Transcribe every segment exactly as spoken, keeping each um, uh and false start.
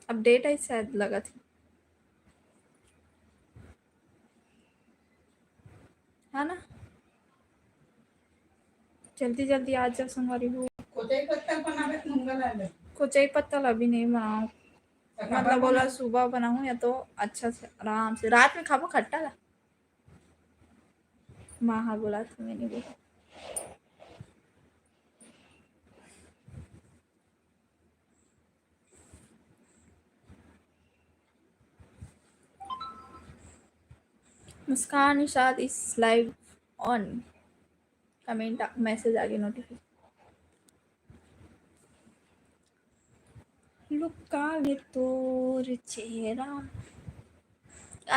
Update है शायद, लगत है, है ना? जल्दी जल्दी आ जाओ संगवारी हो। कोचई पत्ता बनावे के मंगल आले। कोचई पत्ता ला अभी नहीं बनाओ, तो मतलब बोला सुबह बनाऊँ या तो अच्छा से आराम से रात में खाबो खट्टा ला। माँ हा बोला था, मैंने बोला। मुस्कान इरशाद is live on comment, message आगे notification। लुकावे तोर चेहरा।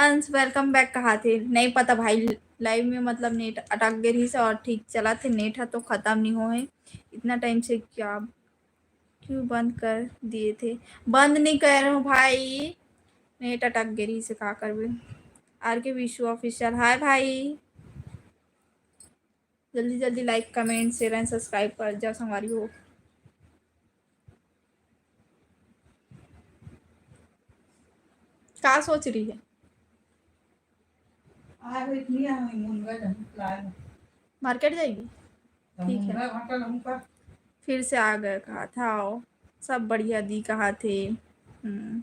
अंश welcome back कहा थे, नहीं पता भाई, लाइव में मतलब नेट अटक गई रही से और ठीक चला थे, नेट है तो खत्म नहीं हो है इतना टाइम से। क्या क्यों बंद कर दिए थे? बंद नहीं कर रहे हो भाई, नेट अटक गई रही से का करबे। आर के विशु ऑफिशियल हाय भाई, जल्दी जल्दी लाइक कमेंट शेयर एंड सब्सक्राइब कर जाओ संगवारी हो। का सोच रही है? मार्केट जाएगी। ठीक है। फिर से आ गए कहा था, आओ। सब बढ़िया दी कहा थे। हम्म।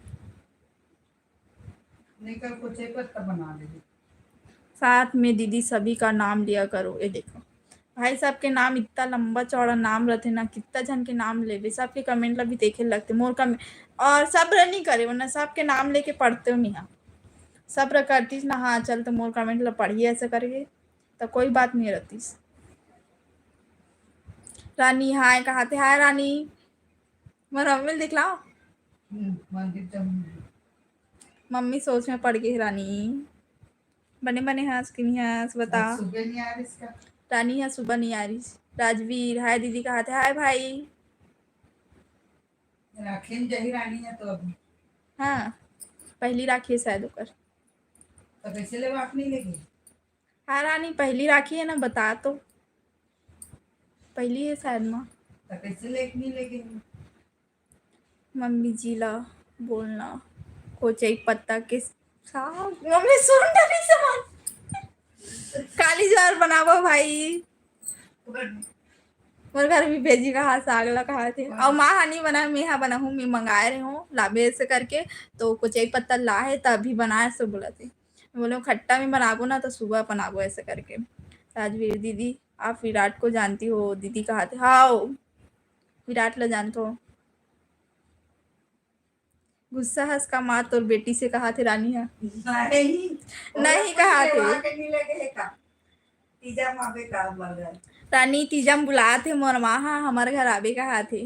साथ में दीदी सभी का नाम लिया करो। ये देखो भाई, सबके नाम, इतना लंबा चौड़ा नाम रहते ना, कितना झन के नाम लेबे, सबके कमेंट ला भी देखे लगते। मोर कमेंट और सब्र नहीं करे, वरना सबके नाम लेके पढ़ते हो नहीं। हाँ, सब्र करतीस ना, हाँ चल तो मोर कमेंट ला पढ़िए ऐसे करके, तो कोई बात नहीं रहतीस। रानी हाय कहा थे, हाय रानी। मोर मम्मी ल दिखलाओ। मम्मी सोच में पड़ गई रानी। बने बने हंस कि नहीं हंस बता। रानी हा सुबह नहीं आ रही। राजवीर हाय दीदी कहा थे, हाय भाई। राखी में जही रानी है तो अभी। हाँ, पहली राखी है शायद ओकर। तो कैसे ले बात नहीं लेगी? हाँ रानी, पहली राखी है ना, बता तो। पहली है शायद माँ। तो कैसे लेके नहीं लेके? मम्मी जी ला बोलना, कोचई पत्ता के साग। मम्मी सुन डरी समान। काली ज्वार बनाबो भाई। मोर घर भी भेजी कहा साग ला कहा थे। और माँ हा नहीं बना, मैं हा बनाहूँ, मैं मंगाए रहे हूँ लाबे ऐसे करके। तो कोचई पत्ता ला है तभी बनाए से बोला थे। बोले खट्टा में बनाबो ना तो सुबह बनाबो ऐसे करके। राजवीर दीदी, आप विराट को जानती हो? दीदी कहा थे, हाँ विराट ला जानते हो। गुस्सा हस का माँ तोर बेटी से कहा थे रानी हा? नहीं। नहीं कहा थे। तीजा माँ पे का मर गए। रानी तीजा में बुला थे मोर माँ हा, हमारे घर आबे कहा थे।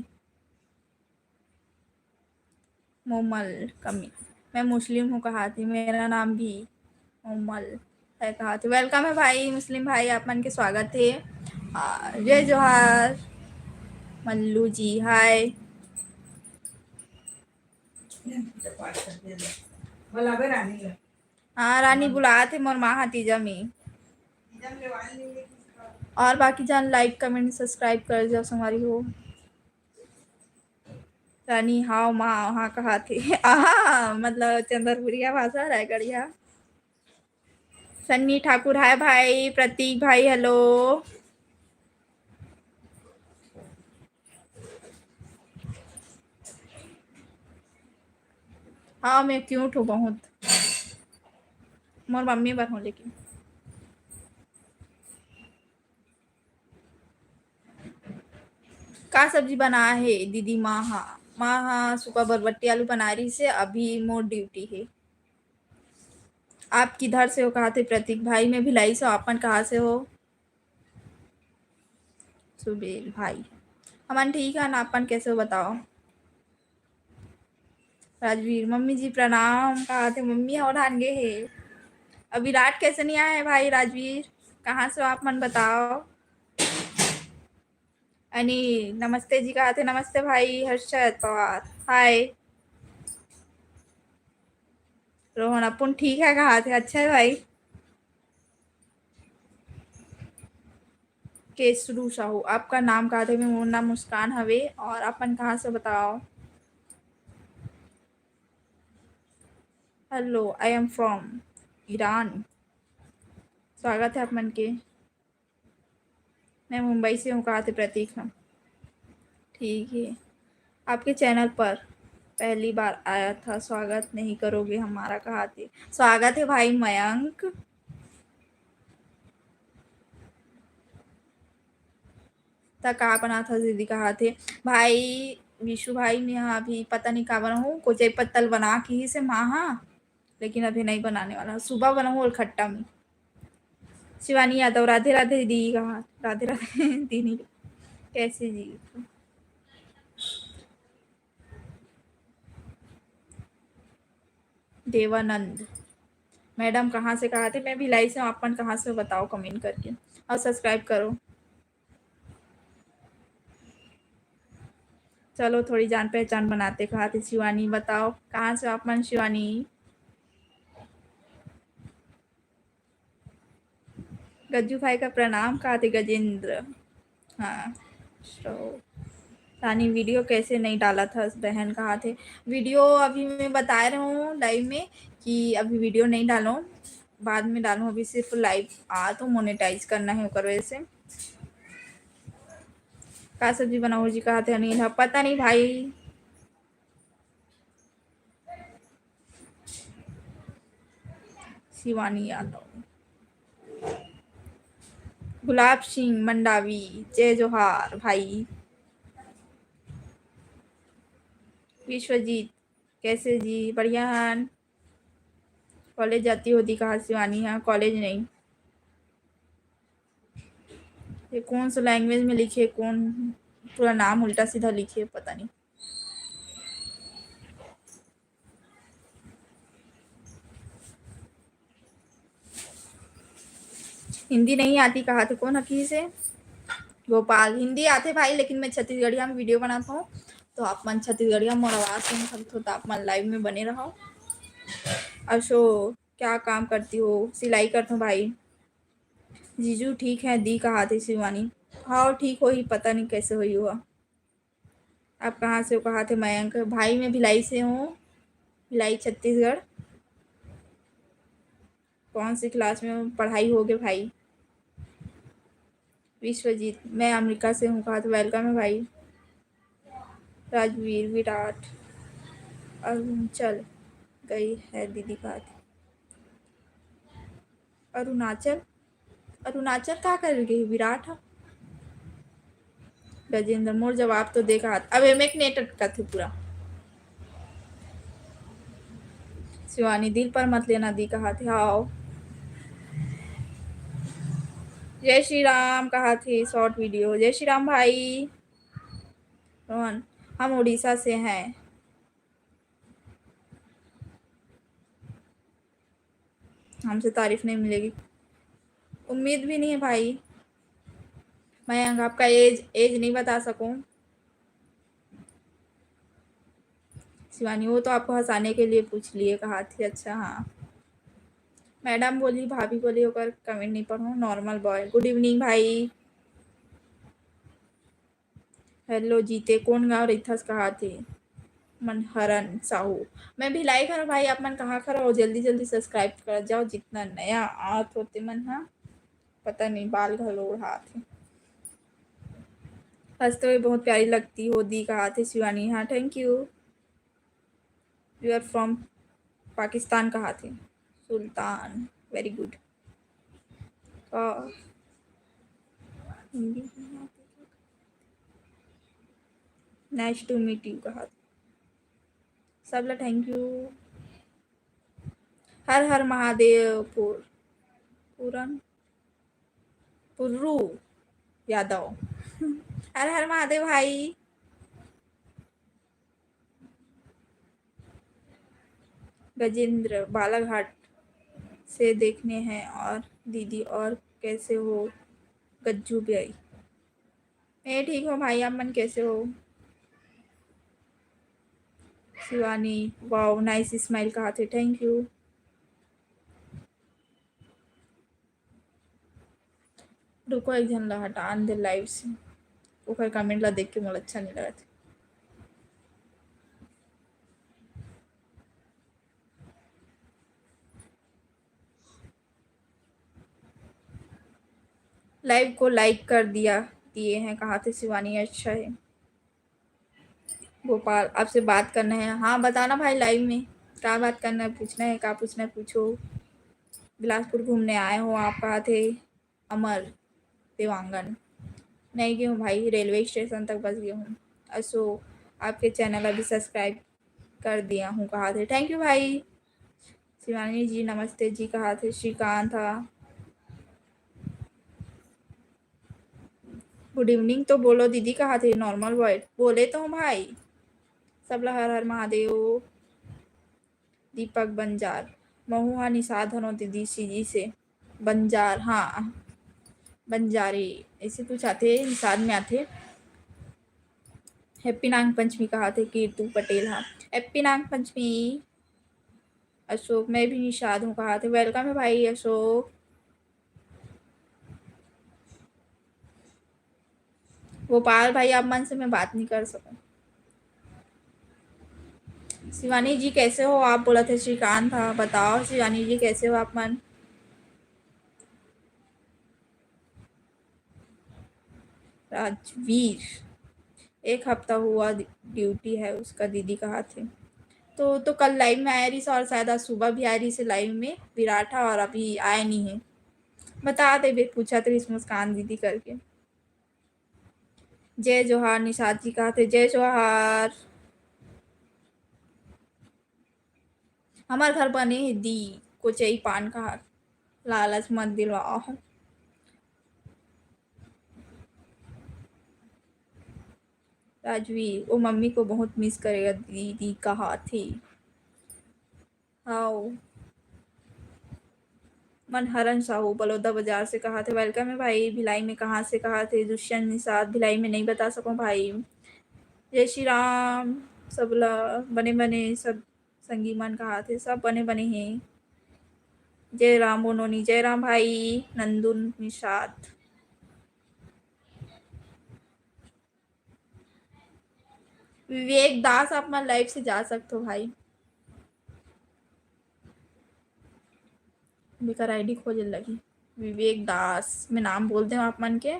मोमल कमी, मैं मुस्लिम हूँ कहा थे, मेरा नाम भी मोमल है कहा थे। वेलकम है भाई, मुस्लिम भाई, आप मन के स्वागत है। आ, जय जोहार मल्लू जी, हाय। हाँ रानी बुला थे मोर माँ हा तीजा में। और बाकी जान लाइक कमेंट सब्सक्राइब कर जाओ संगवारी हो। रानी हाव माँ हाँ कहा थे। आहा, मतलब चंद्रपुरिया भाषा रायगढ़िया। सन्नी ठाकुर हाय भाई, प्रतीक भाई हेलो। हाँ मैं क्यूट हूँ बहुत, मोर मम्मी बर हूँ लेकिन। का सब्जी बना हे दीदी? माँ हा, माँ हा सुबह बरबट्टी आलू बना रही से, अभी मोर ड्यूटी है। आप किधर से हो कहा थे प्रतीक भाई? मैं भिलाई से हूँ, आपन कहाँ से हो? सुबेल भाई, हमन ठीक है ना, आपन कैसे हो बताओ? राजवीर मम्मी जी प्रणाम कहा थे, मम्मी हो धान गे हे। अब विराट कैसे नहीं आया है भाई? राजवीर कहाँ से हो आप मन बताओ? अनी नमस्ते जी कहा थे, नमस्ते भाई हर्षद पवार, हाय। रोहन अपन ठीक है कहा थे, अच्छा है भाई। केसरू साहू, आपका नाम कहा थे? मोर नाम मुस्कान हवे। और अपन कहाँ से बताओ? Hello, I am from Iran. स्वागत है आप मन के। मैं मुंबई से हूँ, कहा थे प्रतीक। हम ठीक है, आपके चैनल पर पहली बार आया था, स्वागत नहीं करोगे हमारा, कहा थे। स्वागत है भाई मयंक। त का बनाथस दीदी, कहा थे। भाई विशु भाई, मैं हा अभी पता नहीं का बनाहूँ, कोचई पत्तल बना के ही से माँ हा, लेकिन अभी नहीं बनाने वाला, सुबह बनाहूँ और खट्टा में। शिवानी यादव, राधे राधे दी, कहा राधे राधे दीदी, कैसे जी? देवानंद मैडम कहाँ से, कहा थे। मैं भिलाई से हूँ, आप मन कहाँ से हो बताओ कमेंट करके, और सब्सक्राइब करो। चलो थोड़ी जान पहचान बनाते, कहा थे शिवानी। बताओ कहाँ से हो आप मन शिवानी? गज्जू भाई का प्रणाम, कहा थे गजेंद्र। हाँ, so, रानी वीडियो कैसे नहीं डाला था बहन, कहा थे। वीडियो अभी मैं बता रहा हूँ लाइव में कि अभी वीडियो नहीं डालो, बाद में डालूँ, अभी सिर्फ लाइव आ तो मोनेटाइज करना है ओकर वजह से। का सब्जी बनाओ जी, कहा थे अनिल। हाँ, पता नहीं भाई। शिवानी यादव, गुलाब सिंह मंडावी, जय जोहार भाई। विश्वजीत, कैसे जी? बढ़िया हन। कॉलेज जाती होती कहा शिवानी? हाँ, कॉलेज नहीं। ये कौन सा लैंग्वेज में लिखे, कौन पूरा नाम उल्टा सीधा लिखे, पता नहीं। हिंदी नहीं आती कहा थे, कौन हकी से? गोपाल, हिंदी आते भाई, लेकिन मैं छत्तीसगढ़िया में वीडियो बनाता हूँ, तो आप मन छत्तीसगढ़िया मोर आवाज सुन सकते हो, तो आप मन लाइव में बने रहो। अशो, क्या काम करती हो? सिलाई करता हूँ भाई। जीजू ठीक है दी, कहा थे शिवानी। हाँ ठीक हो ही, पता नहीं कैसे हुई हुआ। आप कहाँ से हो? कहा थे मयंक। भाई मैं भिलाई से हूँ, भिलाई छत्तीसगढ़। कौन सी क्लास में पढ़ाई हो गए भाई? विश्वजीत, मैं अमेरिका से हूँ, कहा थे। वेलकम है भाई। राजवीर, विराट, अरुणाचल गई है दीदी, कहा थे। अरुणाचल, अरुणाचल का कर गई विराट? गजेंद्र, मोर जवाब तो दे कहा थे। अब एमे एक नेट अटका थे पूरा। शिवानी, दिल पर मत लेना दी, कहा थे। हाँ, जय श्री राम कहा थे, शॉर्ट वीडियो। जय श्री राम भाई। रोहन, हम उड़ीसा से हैं। हमसे तारीफ नहीं मिलेगी, उम्मीद भी नहीं है भाई। मैं आपका एज, एज नहीं बता सकूं। शिवानी, वो तो आपको हंसाने के लिए पूछ लिए, कहा थी। अच्छा, हाँ। मैडम बोली, भाभी बोली, ओकर कमेंट नहीं पढ़ो। नॉर्मल बॉय, गुड इवनिंग भाई। हेलो जीते, कौन गाँव रहिथस, कहा थे? मनहरन साहू। मैं भिलाई घर भाई, आप मन कहाँ खड़ा हो? जल्दी जल्दी सब्सक्राइब कर जाओ, जितना नया आत होते मन हा। पता नहीं, बाल घलो उड़ात हे। हंसते हुए बहुत प्यारी लगती हो दी, कहा थे शिवानी। हाँ, thank you। You are from Pakistan, कहा थे। सुल्तान, very good। और हिंदी में nice to meet you कहा थे। सबला thank you। हर हर महादेव। पूर-, पूरन, पुर्रू यादव। हर हर महादेव भाई। गजेंद्र, बालाघाट से देखने हैं। और दीदी, और कैसे हो गज्जू भाई? मैं ठीक हूँ भाई, आप मन कैसे हो? शिवानी, wow, nice smile कहा थे, thank you। रुको, एक झन ला हटान दे लाइव से, ओकर कमेंट ला देख के मोला अच्छा नहीं लगत। लाइव को लाइक कर दिया, दिए हैं, कहा थे शिवानी, अच्छा है। गोपाल, आपसे बात करना है। हाँ, बताना भाई, लाइव में क्या बात करना है, पूछना है, क्या पूछना है, पूछो। बिलासपुर घूमने आए हो आप, कहा थे अमर देवांगन। नहीं गई हूँ भाई, रेलवे स्टेशन तक बस गई हूँ। अशोक, आपके चैनल अभी सब्सक्राइब कर दिया हूँ, कहा थे। थैंक यू भाई। शिवानी जी नमस्ते जी, कहा थे। श्रीकांत, हाँ। गुड इवनिंग तो बोलो दीदी, कहा थे। नॉर्मल वर्ड बोले तो हूँ भाई। सबला हर हर महादेव। दीपक बंजार, महू हा निषाद हनो दीदी सीजी से। बंजार, हाँ, बंजारी ऐसे कुछ आथे, निषाद में आथे। हैप्पी नाग पंचमी कहा थे कीर्तु पटेल, हाँ, हैप्पी नाग पंचमी। अशोक, मैं भी निषाद हूँ कहा थे। वेलकम है भाई अशोक। गोपाल भाई, आप मन से मैं बात नहीं कर सकूँ। शिवानी जी कैसे हो आप, बोला थे श्रीकांत, हाँ, बताओ शिवानी जी कैसे हो आप मन। राजवीर, एक हफ्ता हुआ ड्यूटी है उसका, दीदी कहा थे। तो, तो कल लाइव में आया रही से और शायद आज सुबह भी आया रही से लाइव में विराट हा, और अभी आया नहीं है। बता दे बे, पूछा तो मुस्कान दीदी करके। जय जोहार निषाद जी कहा थे, जय जोहार। हमार घर बने हे दी, कोचई पान कहा, लालच मत दिलवाओ। राजवी, वो मम्मी को बहुत मिस करेगा दीदी कहा थी। हाओ। मनहरन साहू बलौदा बाजार से कहा थे, वेलकम है भाई। भिलाई में कहाँ से कहा थे? दुष्यंत निषाद, भिलाई में नहीं बता सको भाई। जय श्री राम। सबला बने बने सब संगी मन कहा थे, सब बने बने हैं। जय राम बोनोनी, जय राम भाई। नंदुन निषाद। विवेक दास, आप मन लाइव से जा सकते हो भाई। बेकार आईडी खोजे लगी। विवेक दास, मैं नाम बोल दे आप मन के।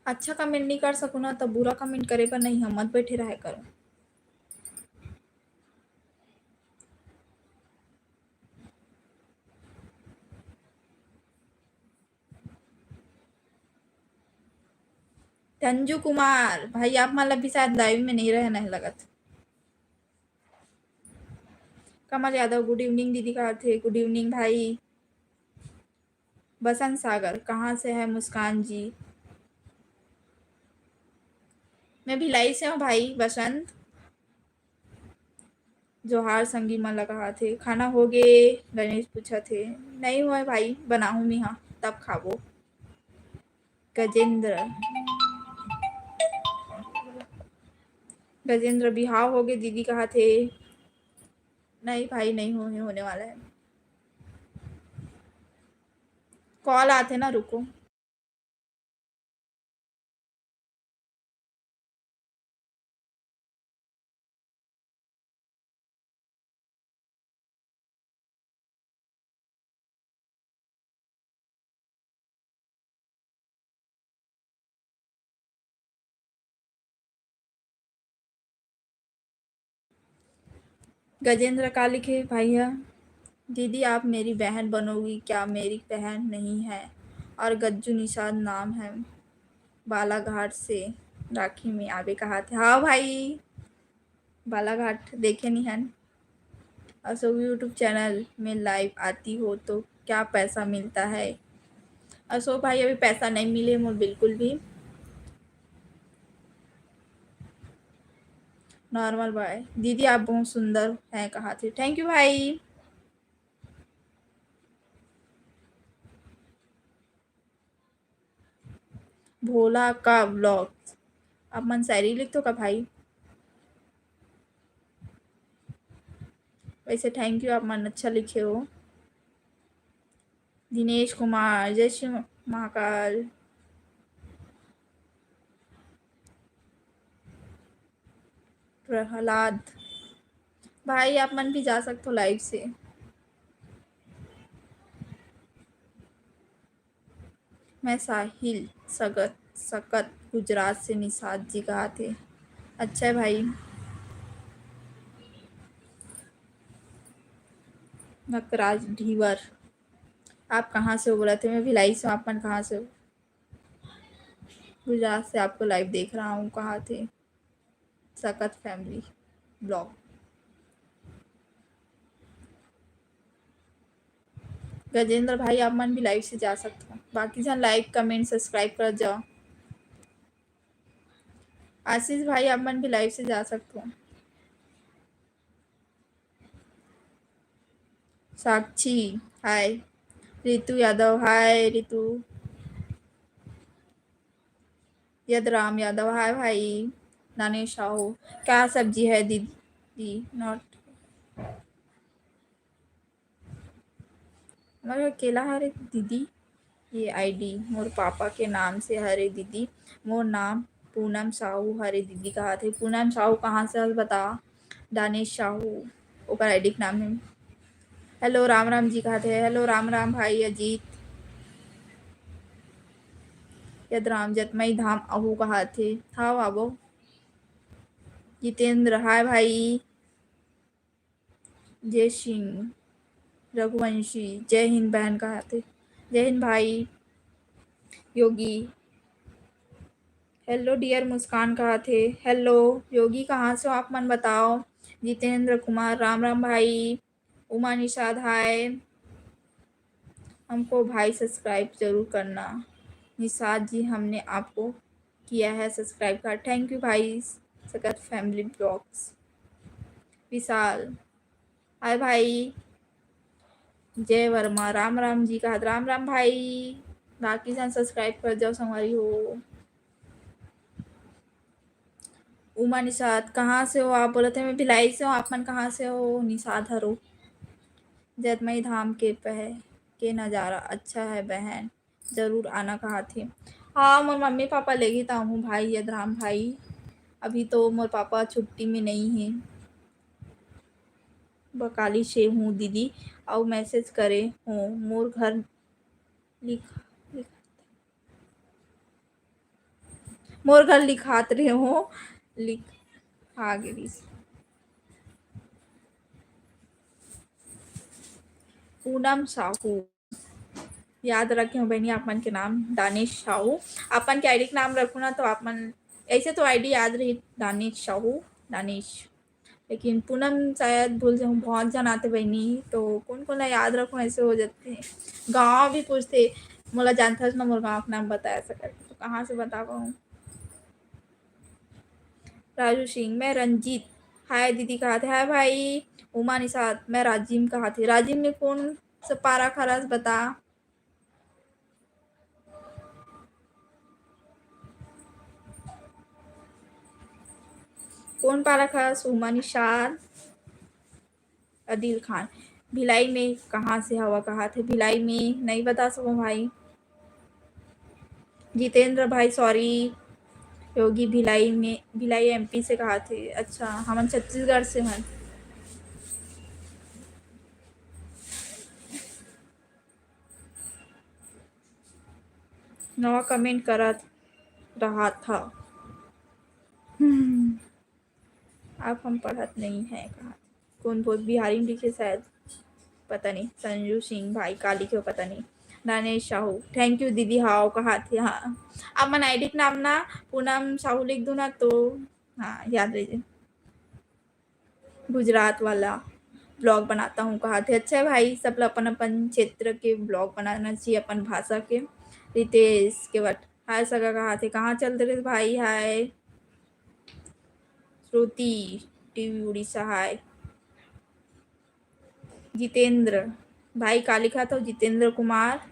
अच्छा कमेंट नहीं कर सकूँ ना, तो बुरा कमेंट करे पर नहीं, हम मत बैठे रहा करो। तंजू कुमार, भाई आप मन ला भी शायद लाइव में नहीं रहना है लगत। कमल यादव, गुड इवनिंग दीदी, कहा थे? गुड इवनिंग भाई। बसंत सागर, कहाँ से है मुस्कान जी? मैं भिलाई से हूँ भाई बसंत। जोहार संगी मन ला कहा थे। खाना हो गे? गणेश पूछा थे। नहीं हुआ है भाई, बनाहूँ मैं, हाँ, तब खाबो। गजेंद्र, गजेंद्र, बिहाव हो गे दीदी कहा थे। नहीं भाई, नहीं हो, होने वाला है। कॉल आते ना, रुको। गजेंद्र का लिखे भाई है, दीदी आप मेरी बहन बनोगी क्या? मेरी बहन नहीं है। और गज्जू निषाद नाम है, बालाघाट से राखी में आबे कहा थे। हाँ भाई, बालाघाट देखे नहीं हन। अशोक, YouTube चैनल में लाइव आती हो तो क्या पैसा मिलता है? अशोक भाई, अभी पैसा नहीं मिले मोर बिल्कुल भी। नॉर्मल बॉय, दीदी आप बहुत सुंदर हैं कहा थे। थैंक यू भाई। भोला का व्लॉग्स, आप मन शायरी लिखथो का भाई? वैसे थैंक यू, आप मन अच्छा लिखे हो। दिनेश कुमार, जय श्री महाकाल। प्रहलाद भाई, आप मन भी जा सकते हो लाइव से। मैं साहिल सकत, सकत गुजरात से निषाद जी कहाथे। अच्छा है भाई। नकराज ढीवर, आप कहाँ से हो बोलथे? मैं भिलाई से हूँ, आप मन कहाँ से हो? गुजरात से आपको live देख रहा हूँ कहाथे। सकत family vlog। गजेंद्र भाई, आप मन भी live से जा सकते हो, बाकी झन like, comment, subscribe कर जाओ। आशीष भाई, आप मन भी live से जा सकते हो। साक्षी, hi। रितु यादव, hi रितु। यदराम यादव, hi भाई। दानिश साहू, क्या सब्जी है दीदी? Not मोर अकेला हरे दीदी, ये ID मोर पापा के नाम से हरे दीदी, मोर नाम पूनम साहू हरे दीदी कहाथे। पूनम साहू कहाँ से हस बता? दानिश साहू ओकर ID के नाम है। Hello राम राम जी कहाथे। Hello राम राम भाई अजीत। यदराम जतमई धाम आहू कहाथे। हाव आबो। जितेंद्र, hi भाई। जय सिंह रघुवंशी, जय हिंद बहन कहाथे। जय हिंद भाई। योगी, hello dear मुस्कान कहाथे। Hello योगी, कहाँ से हो आप मन बताओ। जितेंद्र कुमार, राम राम भाई। उमा निषाद, hi। हमको भाई subscribe जरूर करना। निषाद जी, हमने आपको किया है subscribe का। Thank you भाई, सकत family vlogs। विशाल, hi भाई। जय वर्मा, राम राम जी कहाथे। राम राम भाई, बाकी झन subscribe कर जाओ संगवारी हो। उमा निषाद, कहाँ से हो आप? बोलथे, मैं भिलाई से हूँ, आप मन कहाँ से हो? निषाद हरो, जतमई धाम के पह के नजारा अच्छा है बहन, जरूर आना कहाथे। हाँ, मोर मम्मी पापा लेगही त आहूँ भाई, यदराम भाई। अभी तो मोर पापा छुट्टी में नहीं है। बकाली से हूँ दीदी, अउ message करे हूँ, मोर घर लिख, लिख मोर घर लिखात रहे हो, लिखा गिरिस। पूनम साहू, याद रखे हो बहनी आप मन के नाम, दानिश साहू। आप मन के ID के नाम रखो ना, तो आप मन, ऐसे तो ID याद रही, दानिश साहू, दानिश। लेकिन पूनम शायद भूल जाऊँ, बहुत जन आते बहनी, तो कौन कौन ला याद रखूँ, ऐसे हो जाते हैं। गाँव भी पूछते, मोला जानथस ना, मोर गाँव के नाम बताया सकत, तो कहाँ से बता पाऊँ? राजू सिंह, मैं रंजीत। हाय दीदी कहाथे, हाय भाई। उमा निषाद, मैं राजिम कहाथे। राजिम में कौन सा पारा खरस बता? कौन पारा खरस? उमा निषाद, अदिल खान। भिलाई में कहाँ से हवा कहाथे? भिलाई में नहीं बता सको भाई। जितेंद्र भाई, sorry, योगी भिलाई में, भिलाई MP से कहाथे। अच्छा, हमन छत्तीसगढ़ से हन। नवा comment करत रहा था। हम्म, अब हम पढ़त नहीं है कहा। कौन बहुत बिहारी में लिखे शायद, पता नहीं। संजू सिंह भाई का लिखे हो पता नहीं। दानिश साहू, thank you दीदी। हाँ, कहाथे, हाँ। आप मन ID के नाम ना पूनम साहू लिख दो ना, तो हाँ, याद रह जाए। गुजरात वाला vlog बनाता हूँ कहाथे। अच्छा है भाई, सब ला अपन अपन क्षेत्र के vlog बनाना चाहिए, अपन भाषा के। रितेश केवट, हाय सगा कहाथे, कहाँ चल रहे भाई? हाय श्रुति, TV उड़ीसा, हाय। जितेंद्र भाई, का लिखा था? जितेंद्र कुमार।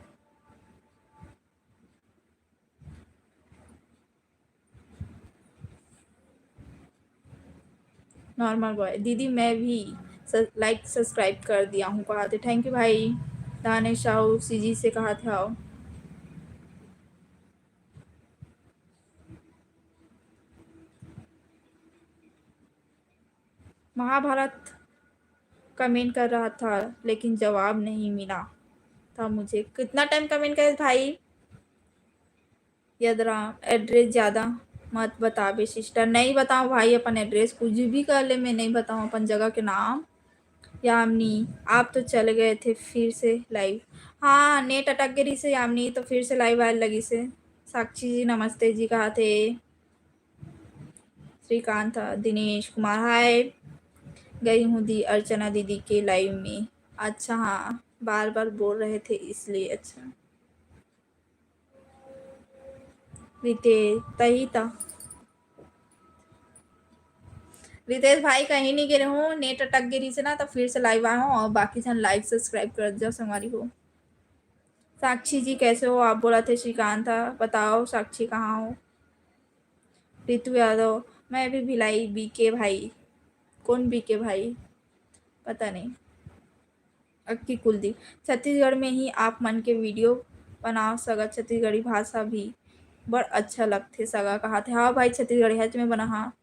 Normal boy, दीदी मैं भी स-, like subscribe कर दिया हूँ कहाथे। Thank you भाई। दानिश साहू CG से कहाथे। महाभारत comment कर रहा था, लेकिन जवाब नहीं मिला था मुझे। कितना time comment करे भाई? यदराम, address ज्यादा मत बताबे sister। नहीं बताऊँ भाई अपन address, कुछ भी कर ले, मैं नहीं बताऊँ अपन जगह के नाम। यामिनी, आप तो चले गए थे फिर से live। हाँ, net अटक गे रहिसे यामिनी, तो फिर से live आए लगिसे। साक्षी जी नमस्ते जी कहाथे। श्रीकांत, दिनेश कुमार, हाय। गई हूँ दी अर्चना दीदी के live में। अच्छा, हाँ, बार बार बोल रहे थे इसलिए। अच्छा रितेश, तही त। रितेश भाई, कहीं नहीं गिरे हूँ, net अटक गे रहिसे ना, तो फिर से live आए हूँ। और बाकी झन like subscribe कर जाओ संगवारी हो। साक्षी जी कैसे हो आप बोलथे श्रीकांत ह, बताओ साक्षी कहाँ हो? रितु यादव, मैं भी भिलाई, बीके भाई। कौन बीके भाई? पता नहीं। अक्की कुलदीप, छत्तीसगढ़ में ही आप मन के video बनाओ सगा, छत्तीसगढ़ी भाषा भी बड़ अच्छा लगथे सगा कहाथे। हाँ भाई, छत्तीसगढ़ी हच में बना हाँ।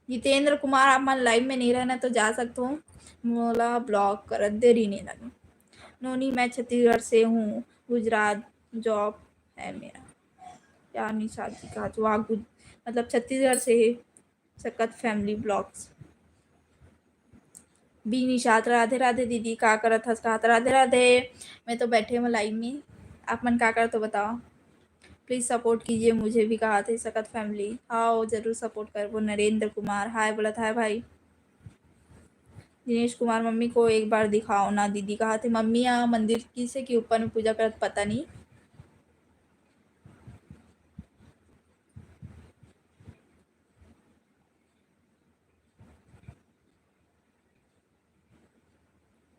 जितेंद्र कुमार, आप मन live में नहीं रहना तो जा सकते हो, मोला block करत देरी नहीं लगे। नोनी, मैं छत्तीसगढ़ से हूँ, गुजरात job है मेरा। यार निषाद जी कहाथे, वाह, गुज-, मतलब छत्तीसगढ़ से ही सकत family vlogs। बी निषाद, राधे राधे दीदी, का करत हस? कहाथे राधे राधे, मैं तो बैठे हूँ live में, आप मन का करत हो बताओ, please support कीजिए मुझे भी कहाथे सकत family। हाँ, जरूर support करबो। नरेंद्र कुमार, हाय बोलत, हाय भाई। दिनेश कुमार, मम्मी को एक बार दिखाओ ना दीदी कहाथे। मम्मी यहाँ मंदिर की से कि ऊपर में पूजा करत, पता नहीं।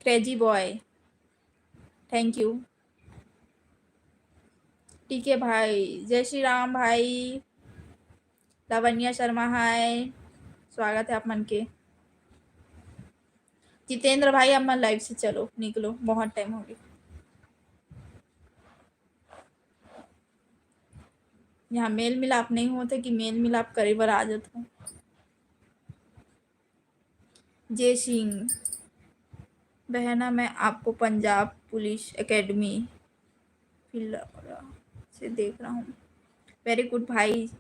Crazy boy, thank you। टीके भाई, जय श्री राम भाई। लावण्या शर्मा, हाय, स्वागत है आप मन के। जितेंद्र भाई, आप मन live से चलो, निकलो, बहुत time हो गया। यहाँ मेल मिलाप नहीं होते कि मेल मिलाप करे बर आ जाते हो। जय सिंह, बहना, मैं आपको पंजाब पुलिस एकेडमी फिलौरा से देख रहा हूँ। Very good भाई।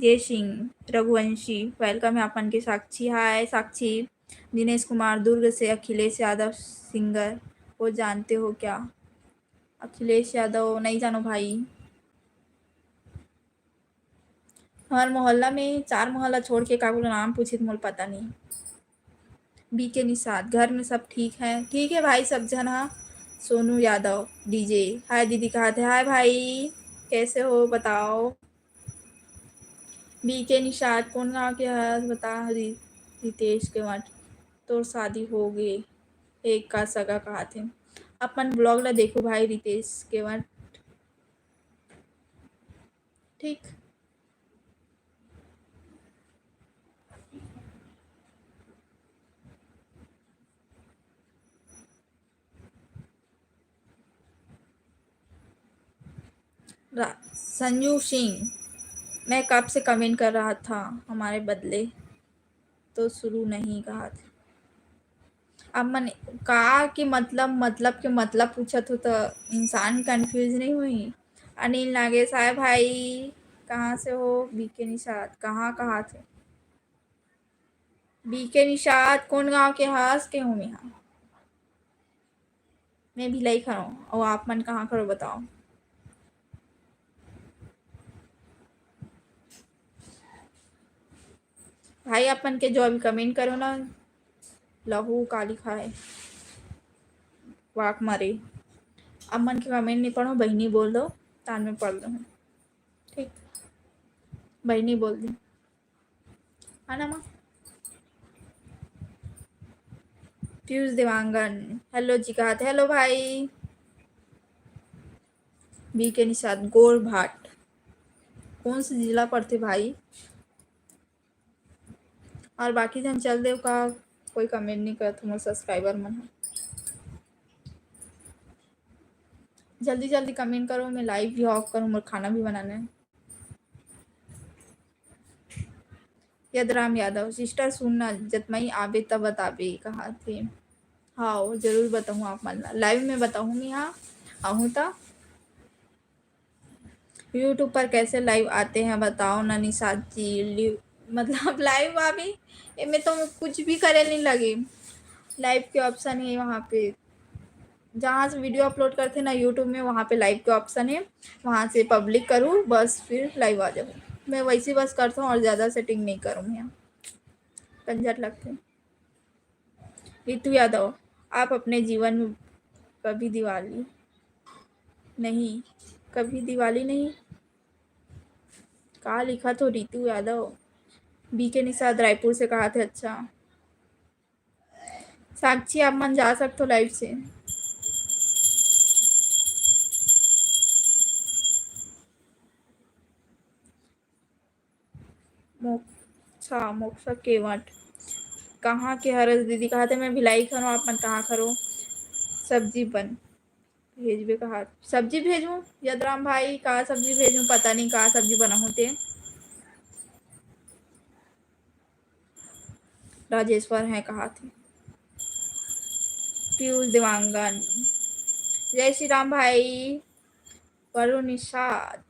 जय सिंह, रघुवंशी, welcome है आप मन के। साक्षी, हाय साक्षी। दिनेश कुमार, दुर्ग से अखिलेश यादव singer, वो जानते हो क्या? अखिलेश यादव, नहीं जानो भाई। हमारे मोहल्ला में चार मोहल्ला छोड़ के काकरो नाम पूछे तो मोला पता नहीं। बीके निषाद, घर में सब ठीक है? ठीक है भाई, सब झन हा। सोनू यादव, डीजे, हाय दीदी कहाथे, हाय भाई, कैसे हो बताओ? बीके निषाद, कौन गांव के हस बता? रि-, रितेश केवट, तोर शादी हो गे, एक का सगा कहाथे। अपन vlog ला देखो भाई रितेश केवट। ठीक। रा-, संजू सिंह, मैं कब से comment कर रहा था हमारे बदले, तो शुरू नहीं कहा था। अब मन का के मतलब, मतलब के मतलब पूछत हो तो इंसान confuse नहीं हुई। अनिल नागेश, हाय भाई, कहाँ से हो? बीके निषाद, कहाँ, कहाँ थे? बीके निषाद, कौन गांव के हस? के हूँ मैं, हाँ। मैं भिलाई खड़ो, और आप मन कहाँ खड़ो बताओ? भाई, आप मन के जो अभी comment करो ना, लहू काली खाए, वाक मारे। आप मन के comment नहीं पढ़ो, बहिनी बोल दो, तान में पढ़ दो। ठीक, बहिनी बोल दी। है ना माँ? पीयूष देवांगन, hello जी कहाथे, hello भाई। बीके निषाद, गोरभाट, कौन से जिला पड़थे भाई? और बाकी झन चल देव का, कोई comment नहीं करत मोर subscriber मन ह। जल्दी जल्दी comment करो, मैं live भी off करूँ, मोर खाना भी बनाना है। यदराम यादव, sister सुन ना, जतमई आबे त बताबे कहाथे। हाँ, जरूर बताहूँ आप मन ला, live में बताहूँ मैं, हाँ, आहूँ त। YouTube पर कैसे लाइव आते हैं बताओ ना निशात जी। लिव-, मतलब लाइव भाभी, एमे तो कुछ भी करे नहीं लगे। लाइव के ऑप्शन है वहाँ पे, जहाँ से वीडियो अपलोड करते ना YouTube में, वहाँ पे लाइव के ऑप्शन है, वहाँ से पब्लिक करूँ बस, फिर लाइव आ जाऊँ। मैं वैसे बस करता हूँ और ज़्यादा सेटिंग नहीं करूँ यहाँ, झंझट लगते। रितु यादव, आप अपने जीवन में कभी दिवाली नहीं, कभी दिवाली नहीं, का लिखा तो रितु यादव। बी के निषाद रायपुर से कहा थे। अच्छा साक्षी, आप मन जा सकते हो लाइव से। मोक्षा, मोक्षा केवट, कहाँ के हरस दीदी? कहा थे मैं भिलाई खनो, आप मन कहाँ खरो? सब्जी बन भेजबे कहा, सब्जी भेजूँ? यदराम भाई, का सब्जी भेजूँ? पता नहीं का सब्जी बनाहूँ ते। राजेश्वर है कहा थे। पीयूष देवांगन, जय श्री राम भाई। वरुण निषाद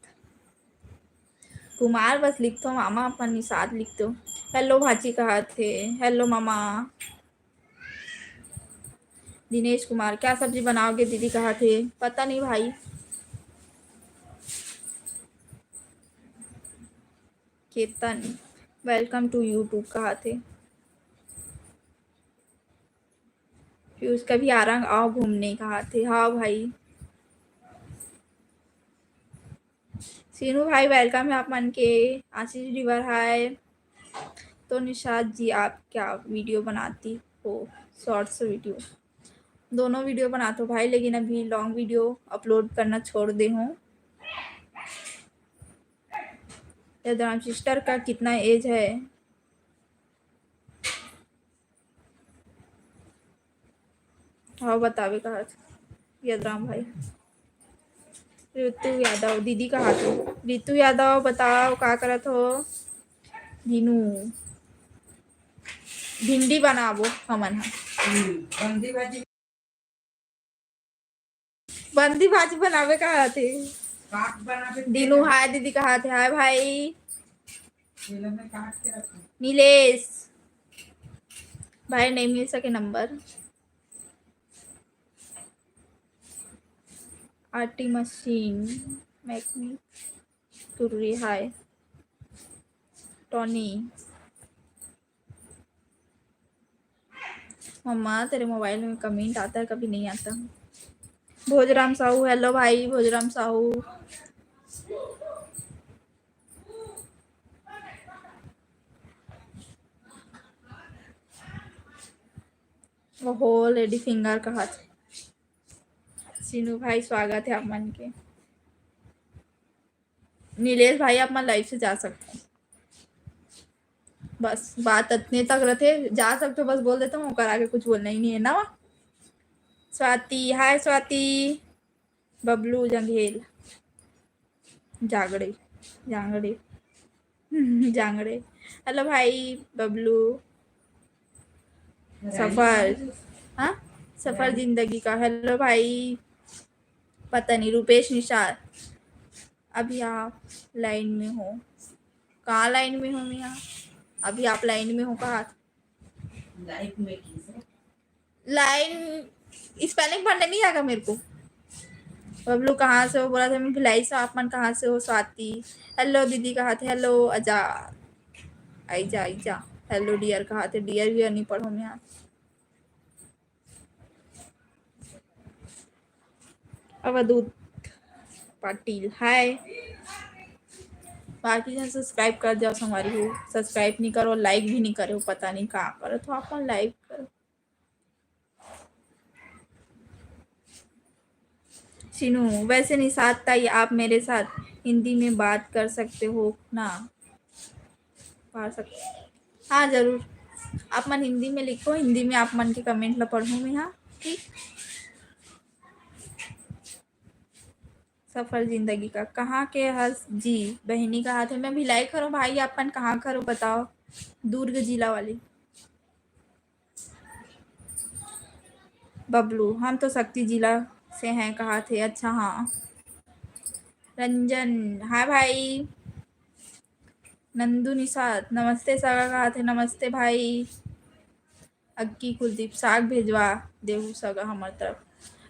कुमार बस लिखतो, मामा अपन निषाद लिखतो। हेलो भाची कहा थे, हेलो मामा। दिनेश कुमार, क्या सब्जी बनाओगे दीदी कहा थे? पता नहीं भाई। केतन, welcome to YouTube कहा थे। पीयूष, कभी आरंग आओ घूमने कहा थे। हाँ भाई। सीनू भाई, welcome है आप मन के। आशीष डिवर, हाय। तो निषाद जी, आप क्या वीडियो बनाती हो, शॉर्ट्स वीडियो? दोनों वीडियो बनाता हूँ भाई, लेकिन अभी लॉन्ग वीडियो अपलोड करना छोड़ दे हूँ। यदराम, सिस्टर का कितना एज है? हाँ, बतावे कहा थे यदराम भाई। रितु यादव, दीदी कहा थे। रितु यादव, बताओ का करत हो? दीनू, भिंडी बनाबो हमन ह। बंदी भाजी। बंदी भाजी बनावे कहा थे। काट बनावे दीनू, हाय दीदी कहा थे। हाय भाई। तेल में काट के रखो। नीलेश भाई, नहीं मिल सके नंबर। आटी मशीन मैकेनिक तुर्री, हाय। टॉनी, मम्मा, तेरे मोबाइल में कमेंट आता है, कभी नहीं आता। भोजराम साहू, हेलो भाई भोजराम साहू। ओहो, लेडी फिंगर कहा थे। सीनू भाई, स्वागत है आप मन के। नीलेश भाई, आप मन लाइव से जा सकते हो। बस बात इतने तक रहते, जा सकते हो, बस बोल देता हूँ, ओकर आगे कुछ बोलना ही नहीं है ना। स्वाति, हाय स्वाति। बबलू जंघेल, जांगड़े, जांगड़े, जांगड़े। हेलो भाई बबलू। सफर, हाँ, सफर जिंदगी का। हेलो भाई। पता नहीं, रूपेश निषाद, अभी आप लाइन में हो? कहाँ लाइन में हो मिया? अभी आप लाइन में हो कहा? लाइफ में की से? लाइन, स्पेलिंग पढ़ने नहीं आएगा मेरे को। बबलू कहाँ से हो? बोला था मैं भिलाई से। आप मन कहाँ से हो? स्वाति। हेलो दीदी कहा थे? हेलो अजा, आई जा, आई जा। हेलो डियर कहा थे? डियर वियर नहीं पढ़ो मैं यहाँ। अवधूत पाटिल, हाय। बाकी जन सब्सक्राइब कर जाओ, संगवारी हो, सब्सक्राइब नहीं करो, लाइक भी नहीं करो, पता नहीं कहाँ करो, तो आप लाइक करो। सीनू, वैसे निषाद ताई, आप मेरे साथ हिंदी में बात कर सकते हो ना? पढ़ सकते, हाँ जरूर। आप मन हिंदी में लिखो, हिंदी में आप मन के कमेंट ला पढ़ूँ मैं, हाँ, ठीक। सफर जिंदगी का। कहाँ के हस जी? बहिनी कहा थे, मैं भिलाई खरो भाई, आप मन कहाँ खरो बताओ? दुर्ग जिला वाली। बबलू, हम तो सक्ती जिला से हैं कहा थे। अच्छा, हाँ। रंजन, हाय भाई। नंदू निषाद, नमस्ते सगा कहाथे, नमस्ते भाई। अक्की कुलदीप, साग भेजवा देहू सगा हमर तरफ।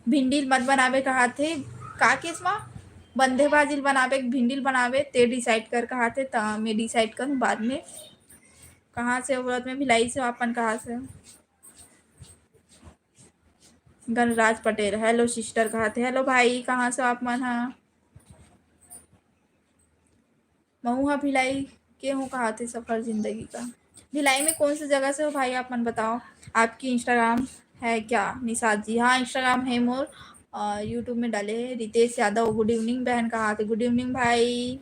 भिंडी ल मत बनाबे कहाथे, का केस मा? बंधे भाजी ल बनाबे, भिंडी ल बनाबे, ते decide कर कहाथे, त मैं decide करूँ बाद में। कहाँ से हो बोलत, मैं भिलाई से हूँ, आप मन कहाँ से हो? गणराज पटेल, hello sister कहाथे, hello भाई, कहाँ से हो आप मन हा? महू हा भिलाई के हूँ कहाथे, सफर जिंदगी का। भिलाई में कौन सी जगह से हो भाई, आप मन बताओ। आपकी Instagram है क्या निषाद जी? हाँ, Instagram है मोर, अ, YouTube में डाले है। रितेश यादव, good evening बहन कहाथे, good evening भाई।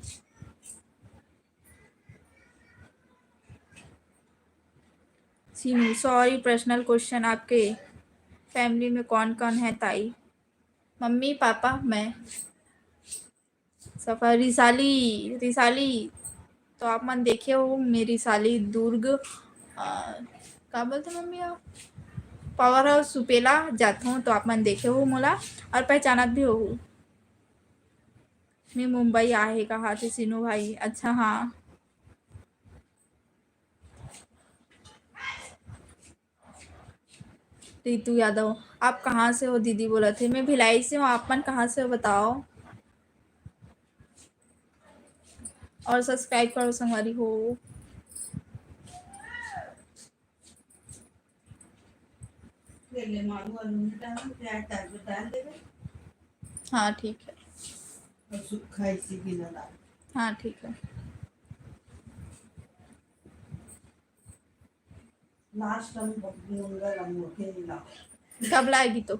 सीनू, sorry, personal question, आपके family में कौन कौन है ताई? मम्मी, पापा, मैं। सफर रिसाली, रिसाली, तो आप मन देखे हो मेरी रिसाली दुर्ग, अ, का बोलते मम्मी आप, पावर हाउस सुपेला जात हो, तो आप मन देखे हो मोला और पहचानत भी हो। मैं मुंबई आहे कहाथे सीनू भाई, अच्छा हाँ। रितु यादव, आप कहाँ से हो दीदी बोलथे? मैं भिलाई से हूँ, आप मन कहाँ से हो बताओ? और subscribe करो संगवारी हो। ले ले मारू आलू में डाल, प्याज डाल के डाल देबे। हाँ, ठीक है। और सूखा इसी बिना डाल। हाँ, ठीक है। Last time मुंगा ला मोटे ला। कब लाएगी तो?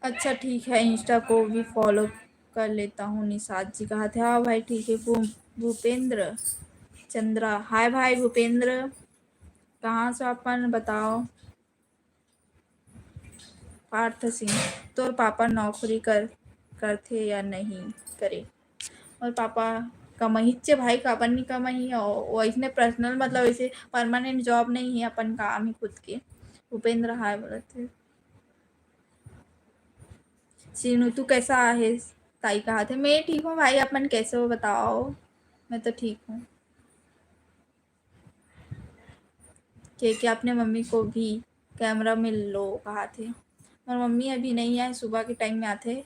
अच्छा, ठीक है, Insta को भी follow कर लेता हूँ, निषाद जी कहाथे। हाँ भाई, ठीक है। भू-, भूपेंद्र चंद्रा, हाय भाई भूपेंद्र, कहाँ से हो आप मन बताओ? पार्थ सिंह, तोर पापा नौकरी कर, करथे या नहीं करे? मोर पापा कमहिच्चे भाई, काबर नहीं कमही? और वो इसने personal, मतलब, ऐसे permanent job नहीं है, अपन काम ही खुद के। उपेंद्र हाय बोलथे। सीनू, तू कैसा आहे? ताई कहाथे, मैं ठीक हूँ भाई, आप मन कैसे हो बताओ? मैं तो ठीक हूँ। के, के अपने मम्मी को भी camera में लो कहाथे। मोर मम्मी अभी नहीं आए, सुबह के time में आथे।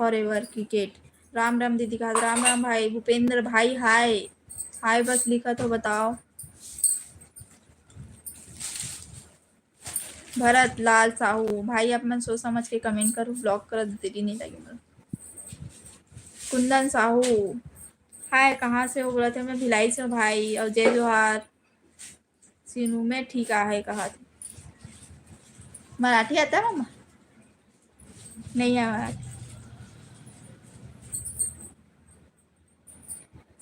Forever cricket। राम राम दीदी कहाथे, राम राम भाई। भूपेंद्र भाई, हाय। हाय बस लिखत हो, बताओ। भरत लाल साहू, भाई आप मन सोच समझ के comment करो, block करत देरी नहीं लगे मोला। कुंदन साहू, हाय, कहाँ से हो बोलथे? मैं भिलाई से हूँ भाई, और जय जोहार। सीनू, मैं ठीक आहे कहाथे। मराठी आता है मम्मा? नहीं आया मराठी।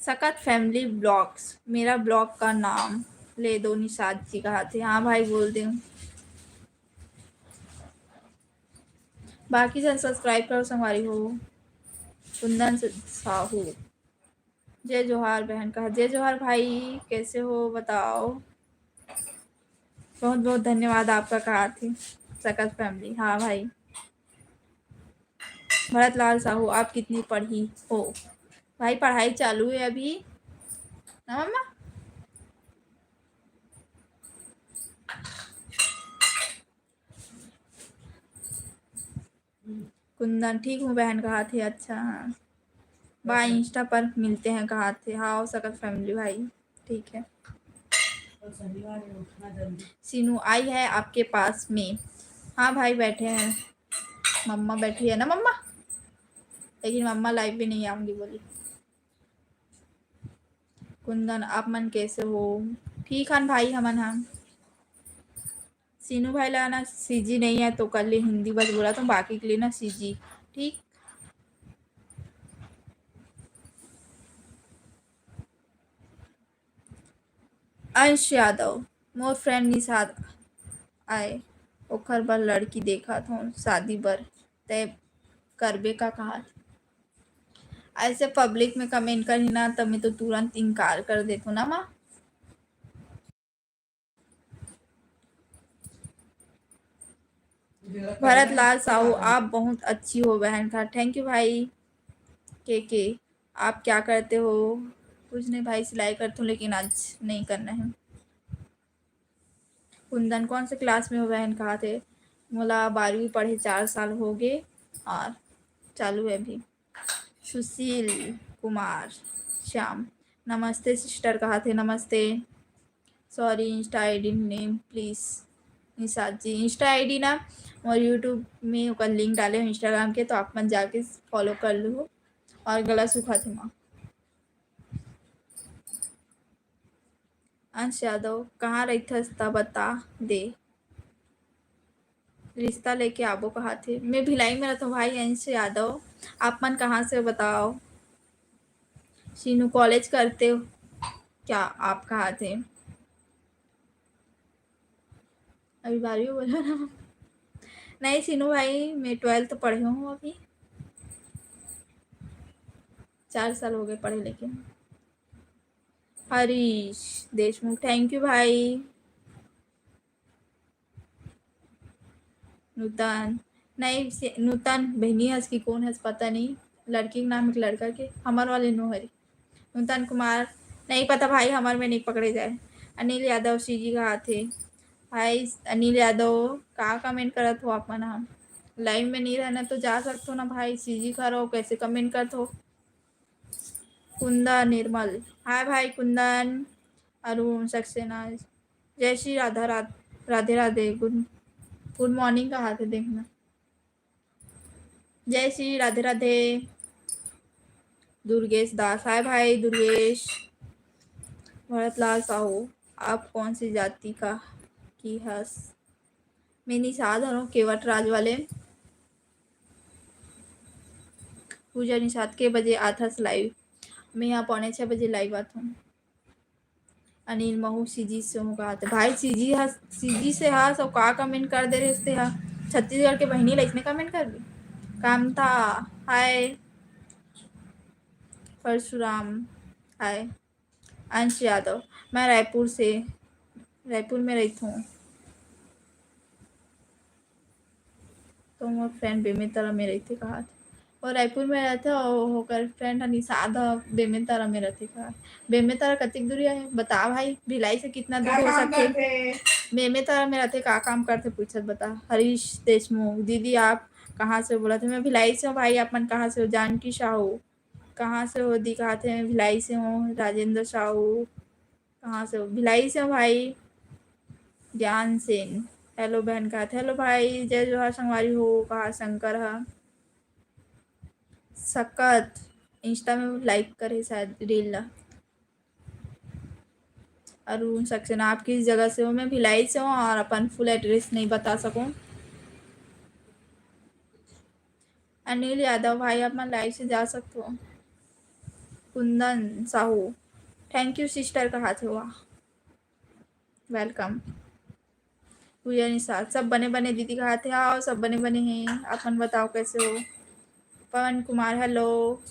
सकत family vlogs, मेरा vlog का नाम ले दो, निषाद जी कहाथे। हाँ भाई, बोल दे हूँ। बाकी जन subscribe करो संगवारी हो। कुंदन स-, साहू, जय जोहार बहन कहा, जय जोहार भाई, कैसे हो बताओ? बहुत बहुत धन्यवाद आपका कहाथे सकत family। हाँ भाई। भरत लाल साहू, आप कितनी पढ़ी हो? भाई, पढ़ाई चालू है अभी ना मम्मा? कुंदन, ठीक हूँ बहन कहाथे, अच्छा हाँ। बाय, Insta पर मिलते हैं कहाथे। हाँ, हो सकत family भाई, ठीक है। सीनू आई है आपके पास में? हाँ भाई, बैठे हैं, मम्मा बैठी है ना मम्मा, लेकिन मम्मा live भी नहीं आऊंगी बोली। कुंदन, आप मन कैसे हो? ठीक हन भाई, हमन हम। सीनू भाई ला ना सीजी नहीं है तो कर ले हिंदी बस बोला तो, बाकी के लिए ना सीजी, ठीक। अंश यादव, मोर friend निषाद आए, ओखर बर लड़की देखत हों शादी बर, तय करबे का कहा? ऐसे public में comment करही ना, त मैं तो तुरंत इनकार कर देथों ना माँ। भरत लाल साहू, आप बहुत अच्छी हो बहन का। Thank you भाई। के के, आप क्या करते हो? कुछ नहीं भाई, सिलाई करता हूँ, लेकिन आज नहीं करना है। कुंदन, कौन से क्लास में हो बहन? कहा थे मोला बारहवीं पढ़े चार साल हो गए और चालू है अभी। सुशील कुमार श्याम, नमस्ते सिस्टर। कहा थे नमस्ते। Sorry, Insta ID name please। Nishad ji, Insta ID ना, और YouTube में ओकर लिंक डाले हो Instagram के, तो आप मन जाके फॉलो कर लो। और गला सूखा थे माँ। अंश यादव, कहाँ रहिथस त बता दे, रिश्ता लेके आबो कहा थे। मैं भिलाई में रहता हूँ भाई अंश यादव, आप मन कहाँ से बताओ? शीनू, कॉलेज करते हो क्या आप? कहा थे अभी बारहवीं बोला ना। नहीं शीनू भाई, मैं ट्वेल्थ पढ़े हूँ अभी, चार साल हो गए पढ़े। लेकिन हरीश देशमुख, thank you भाई। नूतन, नहीं से नूतन बहनी हस कि कौन हस पता नहीं, लड़की के नाम एक लड़का के, हमर वाले नो हरी। नूतन कुमार, नहीं पता भाई, हमर में नहीं पकड़े जाए। अनिल यादव, सीजी कहा थे भाई। अनिल यादव, का कमेंट करत हो आप मन? हम लाइव में नहीं रहना तो जा सकते हो ना भाई, सीजी खा रहो, कैसे कमेंट करते हो? कुंदन निर्मल, हाय भाई कुंदन। अरुण सक्सेना, जय श्री राधा राध-, राधे राधे। गुड गुड मॉर्निंग कहा थे देखना। जय श्री राधे राधे। दुर्गेश दास, हाय भाई दुर्गेश। भरत लाल साहू, आप कौन सी जाति का की हस? मैं निषाद हरों, केवट राज वाले। पूजा निषाद, के बजे आथस लाइव? मैं यहाँ पौने छः बजे लाइव आथूँ। अनिल महू, सीजी से हूँ कहा थे भाई, सीजी हा, सीजी से हा सब का कमेंट कर दे रहे थे हा। छत्तीसगढ़ के बहनी ला इसने कमेंट कर दी। कामता, हाय। परशुराम, हाय। अंश यादव, मैं रायपुर से, रायपुर में रहती हूँ। तो मोर फ्रेंड बेमेतरा में रहते कहा थे। वो रायपुर में रहते और ओकर फ्रेंड ह निषाद ह बेमेतरा में रहते कहा। बेमेतरा कतिक दूरी है बता भाई, भिलाई से कितना दूर हो सकते? बेमेतरा में रहते, का काम करते पूछत बता। हरीश देशमुख, दीदी आप कहाँ से बोला थे? मैं भिलाई से हूँ भाई, आप मन कहाँ से हो? जानकी साहू, कहाँ से हो? दी कहा थे मैं भिलाई से हूँ। राजेंद्र साहू, कहाँ से हो? भिलाई से हूँ भाई। ज्ञान सेन, हेलो बहन कहा थे। हेलो भाई, जय जोहार संगवारी हो। कहा शंकर हा सकत इंस्टा में लाइक करे शायद रील ला। अरुण सक्सेना, आप किस जगह से हो? मैं भिलाई से हूँ और अपन फुल एड्रेस नहीं बता सकूँ। अनिल यादव भाई, आप मन लाइव से जा सकते हो। Kundan Sahu, thank you sister कहा थे। वाह, वेलकम। पूजा निषाद, सब बने बने दीदी कहा थे। आओ, सब बने बने हैं, अपन बताओ कैसे हो? पवन कुमार, हेलो,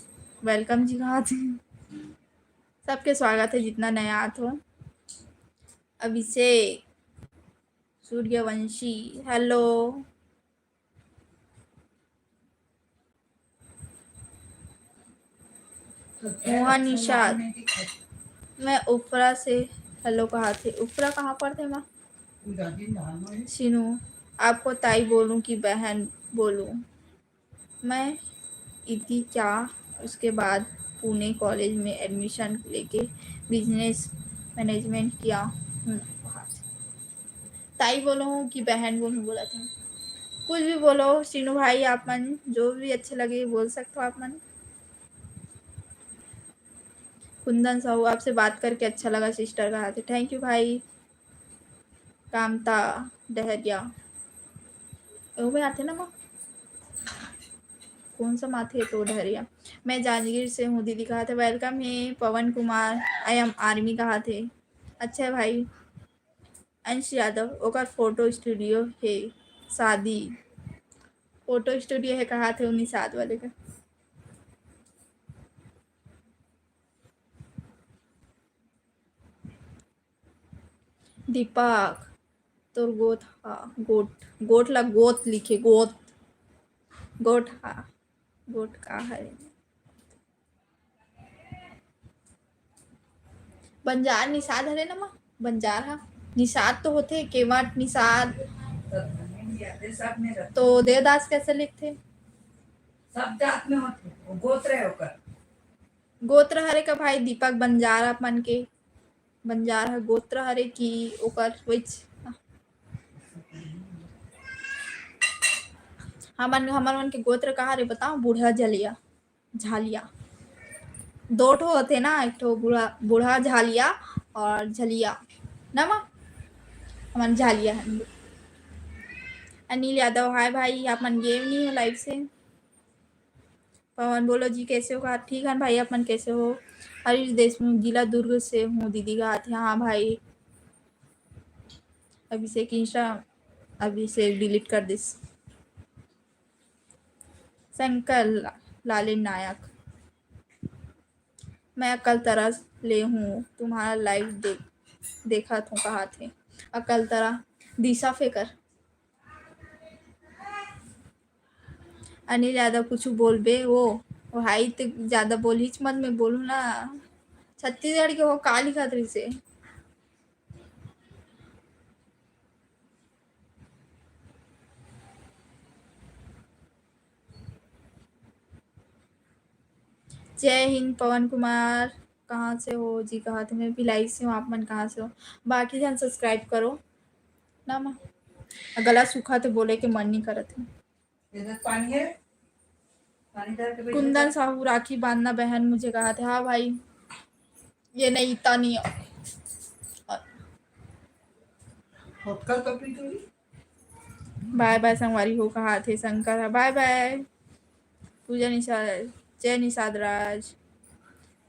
वेलकम जी कहा थे। सबके स्वागत है जितना नया आत हो। अभिषेक सूर्यवंशी, हेलो। मोहन निषाद, मैं उपरा से हेलो कहा थे। उपरा कहाँ पर थे माँ? सीनू, आपको ताई बोलूँ कि बहन बोलूँ? मैं इति क्या, उसके बाद पुणे कॉलेज में एडमिशन लेके बिजनेस मैनेजमेंट किया हूँ। ताई बोलो कि बहन बोलूँ, बोला था। कुछ भी बोलो सीनू भाई, आप मन जो भी अच्छे लगे बोल सकते हो आप मन। कुंदन साहू, आपसे बात करके अच्छा लगा सिस्टर कहा थे। थैंक यू भाई। कामता डहरिया, वो में आते ना माँ, कौन सा माथे तो डहरिया। मैं जांजगीर से हूँ दीदी कहा थे। वेलकम है पवन कुमार, आई एम आर्मी कहा थे। अच्छा है भाई। अंश यादव, ओकर फोटो स्टूडियो है, शादी फोटो स्टूडियो है कहा थे उन्हीं साथ वाले का। दीपक, तोर गोत हा, गोट, गोट ला गोत लिखे, गोत, गोट हा, गोट का हरे? बंजार निषाद हरे ना माँ, बंजार हा। निषाद तो होथे, केवट निषाद। तो देवदास कैसे लिखथे? सब जात में होथे, वो गोत्र है ओकर। गोत्र हरे का भाई दीपक बंजार आप मन के? बंजार ह गोत्र हरे कि ओकर वइच? हमन, हमर मन के गोत्र कहाँ रे बताओ? बूढ़ा झलिया, झालिया। दो ठो होथे ना, एक ठो बूढ़ा, बूढ़ा झालिया और झलिया ना माँ, हमन झालिया हन। अनिल यादव, हाय भाई, आप मन गे नहीं हो लाइव से? पवन, बोलो जी, कैसे हो? कहा, ठीक है भाई, अपन कैसे हो? हरीश देशमुख, जिला दुर्ग से हूँ दीदी, कहा थे, हाँ भाई। अभिषेक इंस्टा, अभिषेक डिलीट कर दिस। शंकर ला-, लालिन नायक, मैं अकलतरा ले हूँ, तुम्हारा लाइव देख, देखा था, कहा थे। अकलतरा, दिशा फेकर। अनिल यादव, कुछ बोलबे वो? वो हाई तो ज्यादा बोलहीच मत, मैं बोलूँ ना। छत्तीसगढ़ के हो, का लिखत रहिसे? जय हिंद पवन कुमार, कहाँ से हो जी? कहा थे, मैं भिलाई से हूँ, आप मन कहाँ से हो? बाकी झन सब्सक्राइब करो ना माँ। गला सूखा तो बोले के मन नहीं करत है। इधर पानी है, पानी डाल के बैठ कुंदन जा। साहू, राखी बांधना बहन, मुझे कहा थे। हाँ भाई, ये नहीं, इतना नहीं है। होटकल तो पी तो रही। बाय बाय संगवारी हो, कहा थे शंकर ह। बाय बाय। पूजा निषाद, जय निषाद राज।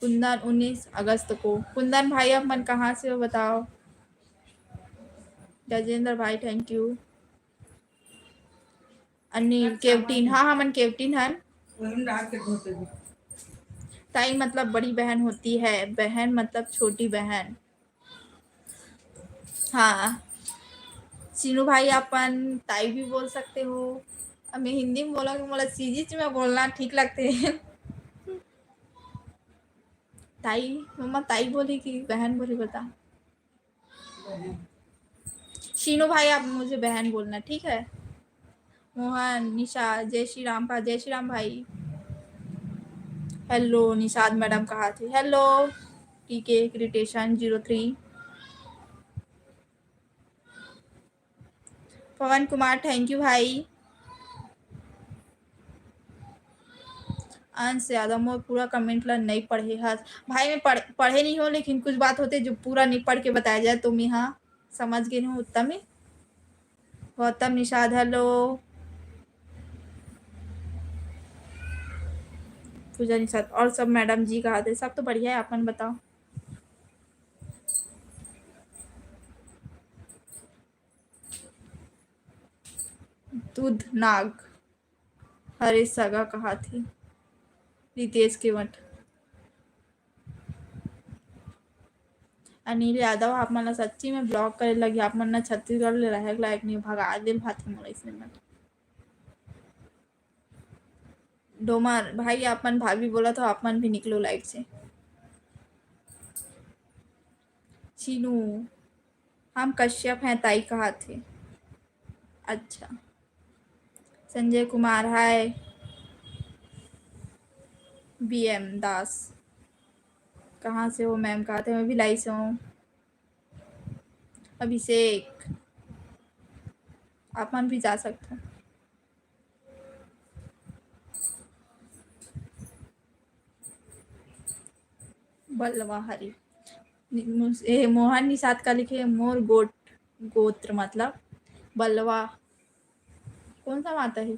कुंदन, उन्नीस अगस्त को। कुंदन भाई, आप मन कहाँ से हो बताओ? गजेंद्र भाई, थैंक यू। अनिल, केवटीन, हाँ, हमन केवटीन हन। ताई मतलब बड़ी बहन होती है, बहन मतलब छोटी बहन। हाँ, सीनू भाई, अपन ताई भी बोल सकते हो। अब मैं हिंदी में बोला कि मोला सीजीच में बोलना ठीक लगते हैं। ताई, मम्मा ताई बोली कि बहन बोली, बता। शीनू भाई, आप मुझे बहन बोलना, ठीक है? मोहन, निशा, जय श्री राम भा-, जय श्री राम भाई। हेलो, निषाद मैडम कहा थे? हेलो, टीके क्रिटेशन zero three. Pavan Kumar, thank you भाई। अंश यादव, मोर पूरा कमेंट ला नहीं पढ़े हस। भाई, मैं पढ़-, पढ़े नहीं हो, लेकिन कुछ बात होते जो पूरा नहीं पढ़ के बताया जाए, तो मैं, हाँ, समझ गई हूँ उत्तम ही। गौतम निषाद, हेलो। पूजा निषाद, और सब मैडम जी कहा थे? सब तो बढ़िया है, अपन बताओ। दूध नाग। हरे सगा कहा थे रितेश केवट। अनिल यादव, आप मन ला सच्ची में ब्लॉक करे लगी, आप मन ना छत्तीसगढ़ ले रहे लायक नहीं, भगा दिल भाथे मोला इसने मन। डोमर भाई, आप मन भाभी बोला तो आप मन भी निकलो लाइव से। चीनू, हम कश्यप हैं ताई कहा थे। अच्छा। संजय कुमार, हाय। बीएम दास, कहाँ से हो मैम? कहा थे, मैं भिलाई से हूँ। अभिषेक, आप मन भी जा सकते हो। बल्लवा हरी। नि-, मुस-, ए, मोहन निषाद का लिखे, मोर गोट, गोत्र मतलब बल्लवा। कौन सा माता है?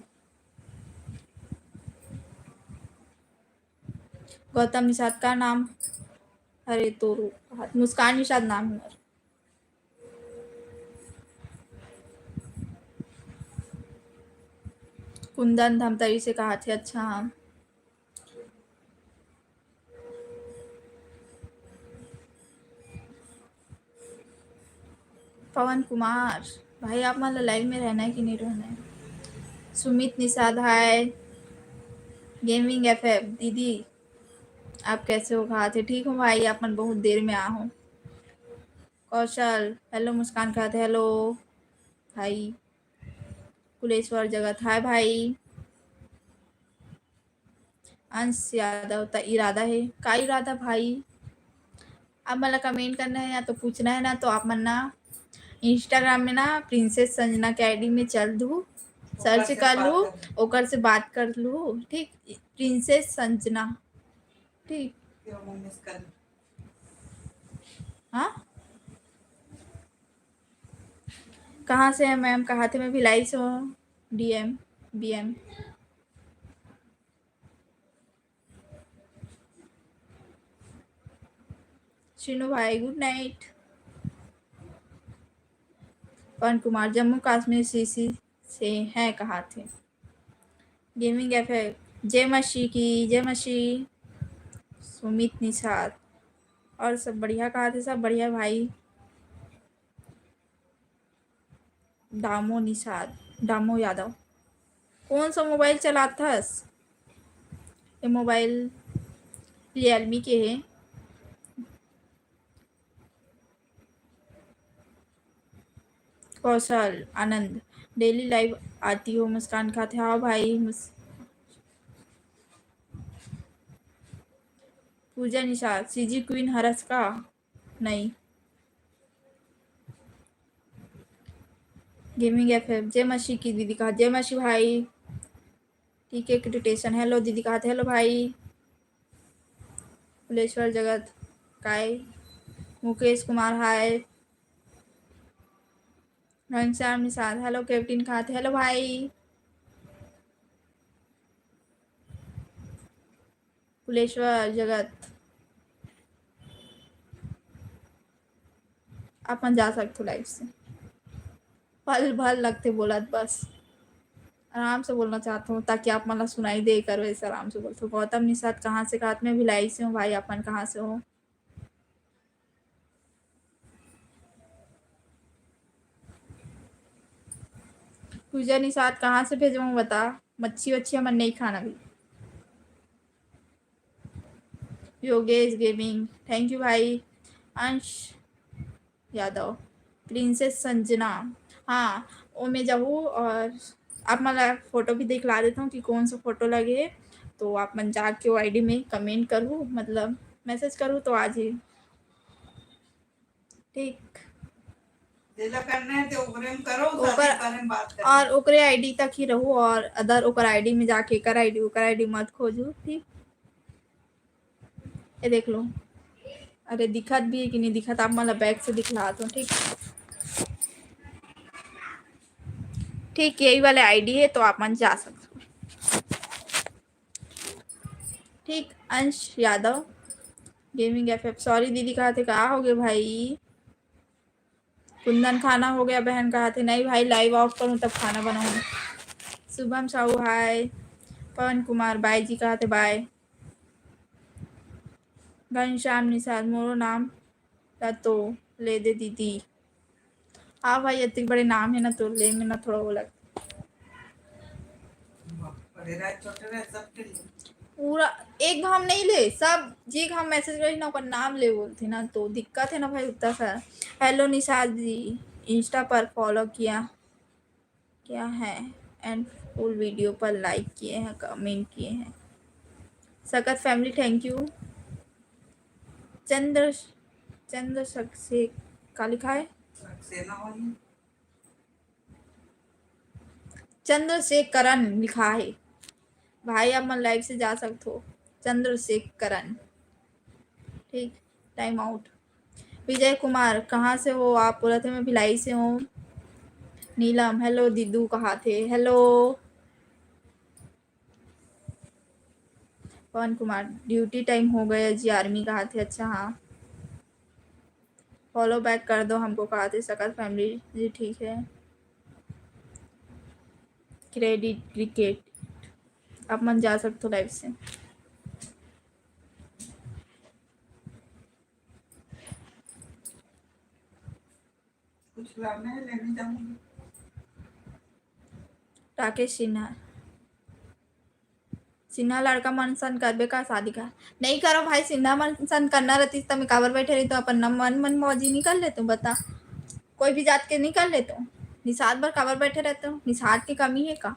गौतम निषाद का नाम हरे तोरू, मुस्कान निषाद नाम है। कुंदन धमतरी से कहा थे, अच्छा, हाँ। पवन कुमार, भाई, आप मन ला लाइव में रहना है कि नहीं रहना है? सुमित निषाद, हाय। गेमिंग एफएफ दीदी, आप कैसे हो, कहा थे? ठीक हूँ भाई, आप मन बहुत देर में आ हो। कौशल, हेलो। मुस्कान, कहा थे हेलो भाई। कुलेश्वर जगत, हाय भाई। अंश यादव, त इरादा है का? इरादा भाई, आप मन ला कमेंट करना है या तो पूछना है ना, तो आप मन ना इंस्टाग्राम में ना प्रिंसेस संजना के आईडी में चल दू, सर्च कर लू, ओकर से बात कर लू, ठीक? प्रिंसेस संजना, ठीक? हाँ, कहाँ से है मैम? कहा थे मैं भिलाई से हूँ। DM, BM. श्रीनू भाई, good night. Pawan Kumar, Jammu Kashmir CC से है, कहा थे। गेमिंग एफएफ, जय मसी की, जय मसी। सुमित निषाद, और सब बढ़िया, कहा थे? सब बढ़िया भाई। दामो निषाद, दामो यादव, कौन सा मोबाइल चलाथस? ये मोबाइल रियलमी के है। कौशल आनंद, डेली लाइव आती हो? मुस्कान खाते, हाँ भाई। मुस-, पूजा निषाद, सीजी क्वीन हरस का? नहीं। गेमिंग एफएफ, जय मसी की दीदी, कहा जय मसी भाई। टीके क्रिटेशन, हेलो दीदी, कहा थे हेलो भाई। फुलेश्वर जगत, काय? मुकेश कुमार, हाय। घनश्याम निषाद, हेलो कैप्टन, कहा थे हेलो भाई। फुलेश्वर जगत, आप मन जा सकते हो लाइव से। पल भर लगते बोलत, बस आराम से बोलना चाहता हूँ ताकि आप मन ला सुनाई दे कर, वैसे आराम से बोलते हो। गौतम निषाद, कहाँ से? कहा थे मैं भिलाई से हूँ भाई, आप मन कहाँ से हो? पूजा निषाद, कहाँ से भेजूँ बता, मच्छी वच्छी हमन नहीं खाना भी। योगेश गेमिंग, थैंक यू भाई। अंश यादव, प्रिंसेस संजना, हाँ, ओमे जाहू और आप मन ला फोटो भी दिखला देता हूँ कि कौन सा फोटो लगे, तो आप मन जाके वो आईडी में कमेंट करू, मतलब मैसेज करू तो आ जाही। ठीक, जेला करना है तो ओकरे में करो, ओकर, शादी के बारे में बात करो। और ओकरे आईडी तक ही रहू और अदर ओकर आईडी में जाके एकर आईडी ओकर आईडी मत खोजू, ठीक? ये देख लो, अरे दिखत भी है कि नहीं दिखत, आप मन ला बैक से दिखला दो, ठीक? ठीक, यही वाले आईडी है तो आप मन जा सकते हो। ठीक, अंश यादव गेमिंग एफएफ, सॉरी दीदी, कहा थे का हो गए भाई? कुंदन, खाना हो गया बहन, कहा थे नहीं भाई, लाइव ऑफ करूँ तब खाना बनाऊँ। शुभम साहू, हाय। पवन कुमार, बाय जी, कहा थे बाय। घनश्याम निषाद, मोरो नाम ला तो ले दे दीदी। हाँ भाई, इतने बड़े नाम है ना, तो ले में ना थोड़ा वो लगता। बड़े रहे, छोटे रहे, सबके लिए। पूरा एक घाम नहीं ले, सब जे घाम मैसेज करी ना, ओकर नाम ले बोलते ना, तो दिक्कत है ना भाई, उतना सारा। हेलो निषाद जी, इंस्टा पर फॉलो किया, किया है एंड फुल वीडियो पर लाइक किए हैं, कमेंट किए हैं। सकत family, thank you. Chandra, Chandra शक-, से का लिखा है? सक्सेना वाली। चंद्रशेखरन लिखा है भाई, आप मन लाइव से जा सकते हो। चंद्रशेखरन, ठीक, टाइम आउट। विजय कुमार, कहाँ से हो आप? बोला थे मैं भिलाई से हूँ। नीलम, हेलो दीदू, कहा थे? हेलो। पवन कुमार, ड्यूटी टाइम हो गया जी, आर्मी कहा थे? अच्छा, हाँ, फॉलो बैक कर दो हमको, कहा थे सकत फैमिली जी, ठीक है। क्रेडिट क्रिकेट, आप मन जा सकते हो लाइव से। कुछ लाना है, लेने जाऊंगी। राकेश सिन्हा, सिन्हा लड़का मन सन करबे का शादी का? नहीं करो भाई, सिन्हा मन सन करना रहती त मैं काबर बैठे रही, तो अपन न मन मन मौजी निकाल लेते, बता। कोई भी जात के निकाल लेते। निषाद बर काबर बैठे रहते हो? निषाद की कमी है का?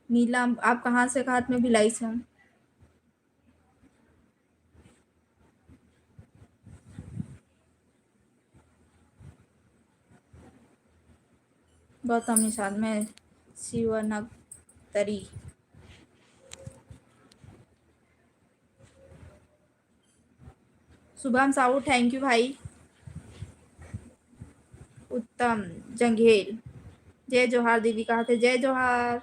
नीलम, आप कहाँ से? कहा मैं भिलाई से हूँ। गौतम निषाद, मैं शिवनगरी। शुभम साहू, thank you भाई। उत्तम जंघेल, जय जोहार दीदी, कहा थे जय जोहार।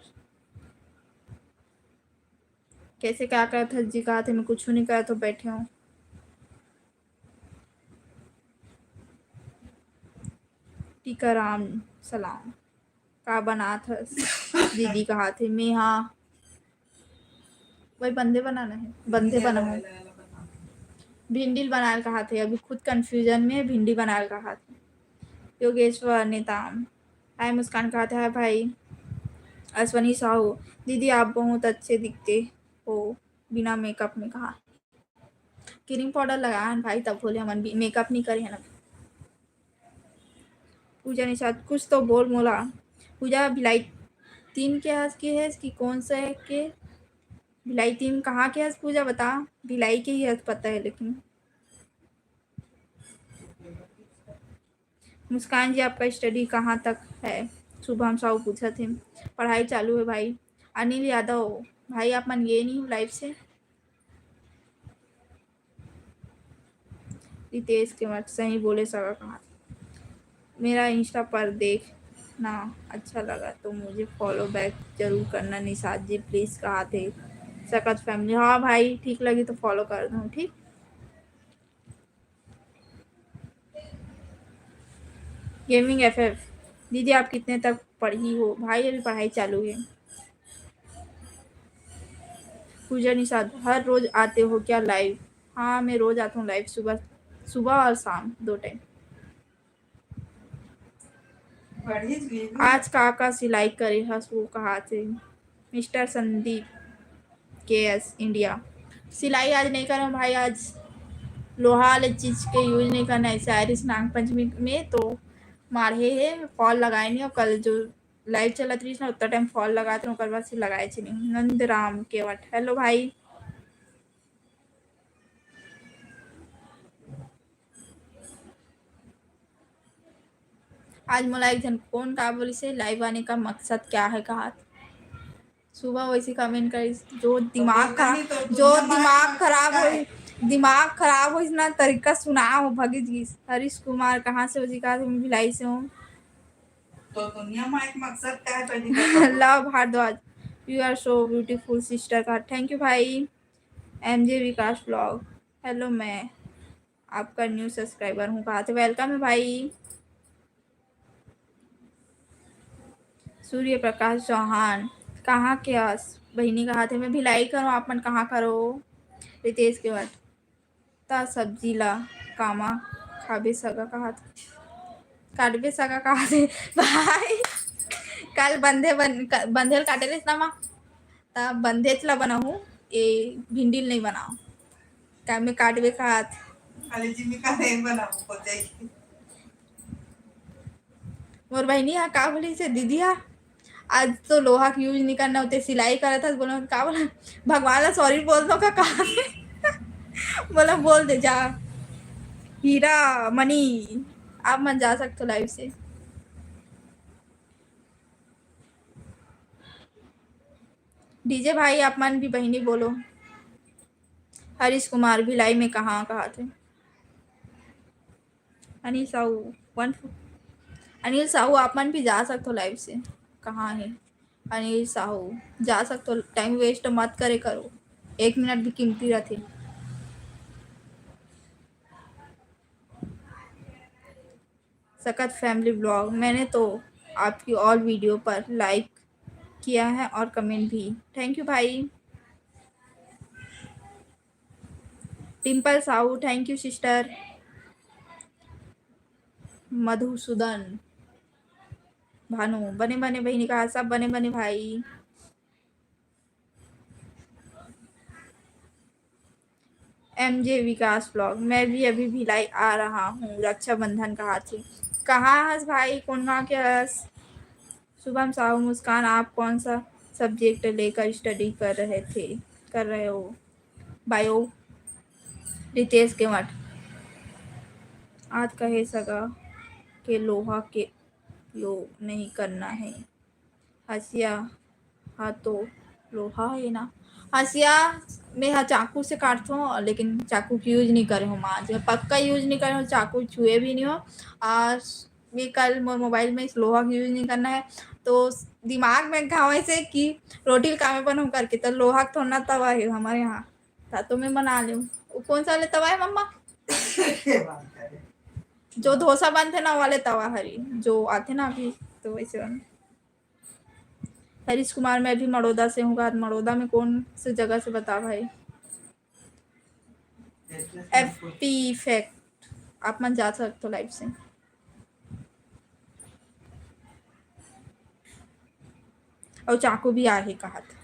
कैसे क्या करत हस जी? कहा थे मैं कुछ नहीं करत हूँ, बैठे हूँ। टीकाराम सलाम, का बनात हस दीदी? कहा थे मैं, हाँ, वही बंदे बनाना है, बंदे बनाओ। भिंडी बनाए कहा थे, अभी खुद confusion में भिंडी बनाए कहा थे। योगेश्वर नेताम, हाय मुस्कान कहा थे, हाय भाई। अश्वनी साहू, दीदी आप बहुत अच्छे दिखते हो बिना मेकअप में। कहा क्रीम पाउडर लगाए हन भाई, तब बोले हमन भी मेकअप नहीं करे हन। पूजा निषाद, कुछ तो बोल मोला। पूजा, भिलाई तीन के हस के हस कि कौन सा है के? भिलाई तीन कहाँ के हस पूजा, बता। भिलाई के ही हस पता है, लेकिन मुस्कान जी, आपका स्टडी कहाँ तक है? शुभम साहू पूछत हे। पढ़ाई चालू है भाई। अनिल यादव, भाई आप मन गे नहीं हो लाइव से? रितेश के मत सही बोले सगा कहा। मेरा इंस्टा पर देखना अच्छा लगा तो मुझे फॉलो बैक जरूर करना निषाद जी, प्लीज कहा थे। सकत फैमिली, हाँ भाई, ठीक लगी तो फॉलो कर दो, ठीक। गेमिंग एफएफ, दीदी आप कितने तक पढ़ी हो? भाई अभी पढ़ाई चालू है। पूजा निषाद, हर रोज आते हो क्या लाइव? हाँ, मैं रोज आता हूँ लाइव, सुबह, सुबह और शाम दो टाइम। आज का का सिलाई करे हस वो कहा थे? मिस्टर संदीप केएस इंडिया, सिलाई आज नहीं करो भाई, आज लोहा वाले चीज के यूज नहीं करना है। आइरिस नाग पंचमी में तो मारे है, फॉल लगाए नहीं, और कल जो लाइव चलत रही ना, उतना टाइम फॉल लगाए थे, ओकर बाद से लगाए थे नहीं। नंदराम केवट, हेलो भाई। आज मोला एक झन कोन का बोलिस हे, लाइव आने का मकसद क्या है कहा। सुबह वैसे कमेंट करिस, जो दिमाग खराब, जो दिमाग खराब होइस, दिमाग खराब होइस ना, तरीका सुना हो भगिस गिस। हरीश कुमार, कहाँ से हो जी? कहा, मैं भिलाई से हूँ। तो दुनिया में एक मकसद का है, पहली बात तो। Love Bharadwaj, you are so beautiful sister का, thank you भाई। एमजे विकास ब्लॉग, हेलो, मैं आपका न्यू सब्सक्राइबर हूँ, कहा थे, वेलकम है भाई। सूर्य प्रकाश चौहान, कहाँ के हस बहिनी, कहा थे, मैं भिलाई करो, आप मन कहाँ करो? रितेश के बाद ता सब्जी ला कामा खाबे सगा कहा थे, काटबे सगा कहा थे। भाई, कल बंधे बन-, क-, बंधेल काटे लेस ना माँ, ता बंधेच ला बनाहूँ, ए भिंडील नहीं बनाओ, का मैं काटबे कहा थे। अरे जी, मैं का नहीं बनाऊँ, हो जाएगी। मोर बहिनी हा का बोलिस हे, दीदी हा, आज तो लोहा के यूज नहीं करना होते, सिलाई करत हस, बोला, का बोला, भगवान ला सॉरी बोल दो का, कहा बोला, बोल दे जा। हीरा मनी, आप मन जा सकते हो लाइव से। डीजे भाई, आप मन भी बहिनी बोलो। हरीश कुमार, भिलाई में कहाँ, कहा थे? अनिल साहू, वन, अनिल साहू, आप मन भी जा सकते हो लाइव से। कहाँ है अनिल साहू? जा सकते हो, टाइम वेस्ट मत करे करो, एक मिनट भी कीमती रहते। सकत फैमिली ब्लॉग, मैंने तो आपकी ऑल वीडियो पर लाइक किया है और कमेंट भी। थैंक यू भाई। Dimple Sahu, thank you sister. Madhusudan, Bhanu, बने बने बहिनी कहा, सब बने बने भाई। एम जे विकास ब्लॉग, मैं भी अभी भिलाई आ रहा हूँ, रक्षाबंधन कहा थे। कहाँ हस भाई, कौन गाँव के हस? शुभम साहू, मुस्कान, आप कौन सा सब्जेक्ट लेकर स्टडी कर रहे थे, कर रहे हो? बायो। रितेश के मठ, आज कहे सगा के लोहा के लो नहीं करना है। हसिया हा तो लोहा है ना। हसिया में हा चाकू से काटथो, लेकिन चाकू के यूज नहीं करे हो माँ जी, पक्का यूज नहीं करे हो, चाकू छुए भी नहीं हो। और मैं कल मोर मोबाइल में इस लोहा के यूज नहीं करना है, तो दिमाग में घावे से कि रोटी का काम अपन हम करके, तो लोहा के थोड़ा ना तवा है हमारे यहाँ, ता तो मैं बना लूँ। वो कौन सा वाले तवा है मम्मा? जो डोसा बनथे ना, वाले तवा हरी, जो आथे ना अभी, तो वैसे वाला। हरीश कुमार, मैं भी मड़ौदा से हूँ। कहा, मड़ौदा में कौन से जगह से, बता भाई। एफ पी इफेक्ट, आप मन जा सकते हो लाइव से। और चाकू भी आहे कहा थे।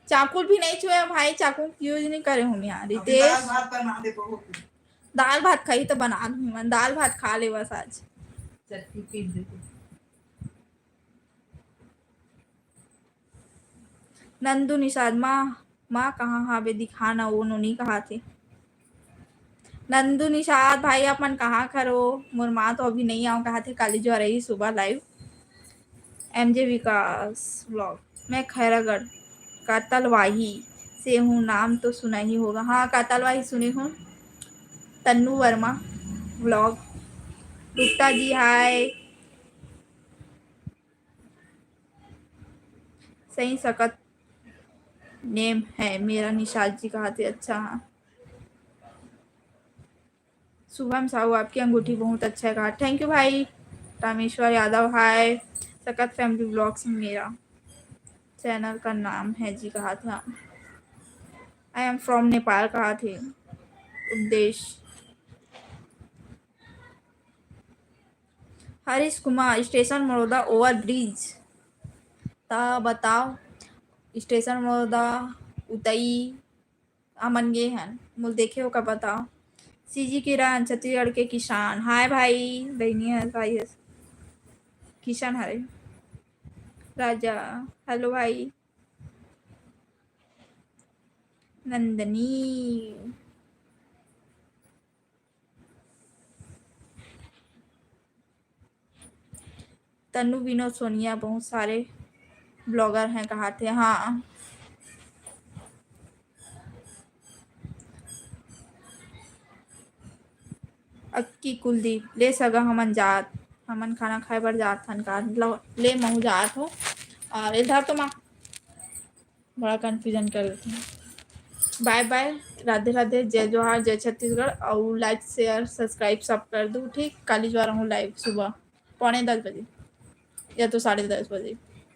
चाकू भी नहीं छुए भाई, चाकू यूज नहीं करे हूँ मैं। रितेश, दाल भात खाई तो बना लूँ मैं, दाल भात खा ले बस आज। चटनी पीस दे। नंदू निषाद, माँ, माँ कहाँ हावे, दिखा ना, वो नोनी कहा थे। नंदू निषाद भाई, आप मन कहाँ खरो? मोर माँ तो अभी नहीं आओ कहा थे, काली जो रही सुबह लाइव। एम जे विकास ब्लॉग, मैं खैरागढ़ कातलवाही से हूँ, नाम तो सुना ही होगा। हाँ, कातलवाही सुने हूँ। तन्नू वर्मा ब्लॉग, गुप्ता जी हाय। सही सकत नेम है मेरा, निषाद जी कहा थे। अच्छा, हाँ। शुभम साहू, आपकी अंगूठी बहुत अच्छा है कहा। थैंक यू भाई। रामेश्वर यादव हाय। सकत फैमिली ब्लॉग्स मेरा चैनल का नाम है जी कहा थे। हाँ, आई एम फ्रॉम नेपाल कहा थे। उपदेश। Harish Kumar, station Madauda over bridge. ता बताओ, स्टेशन मड़ौदा उतई हमन गे हन, मोल देखे हो का बताओ। सीजी किरण, छत्तीसगढ़ के किसान। हाय भाई, बहिनी है, भाई है। किशन हरे। राजा, हेलो भाई। नंदनी। तनु विनोद सोनिया, बहुत सारे ब्लॉगर हैं कहा थे। हाँ, अक्की कुलदीप, ले सगा हमन जात, हमन खाना खाए बर जात हन का, मतलब ले महू जात हो। और इधर तो माँ बड़ा कन्फ्यूजन कर देते हैं। बाय बाय, राधे राधे, जय जोहार, जय छत्तीसगढ़। और लाइक, शेयर, सब्सक्राइब सब कर दो, ठीक। काली जो आ रहा हूँ लाइव सुबह पौने दस बजे या तो साढ़े दस बजे।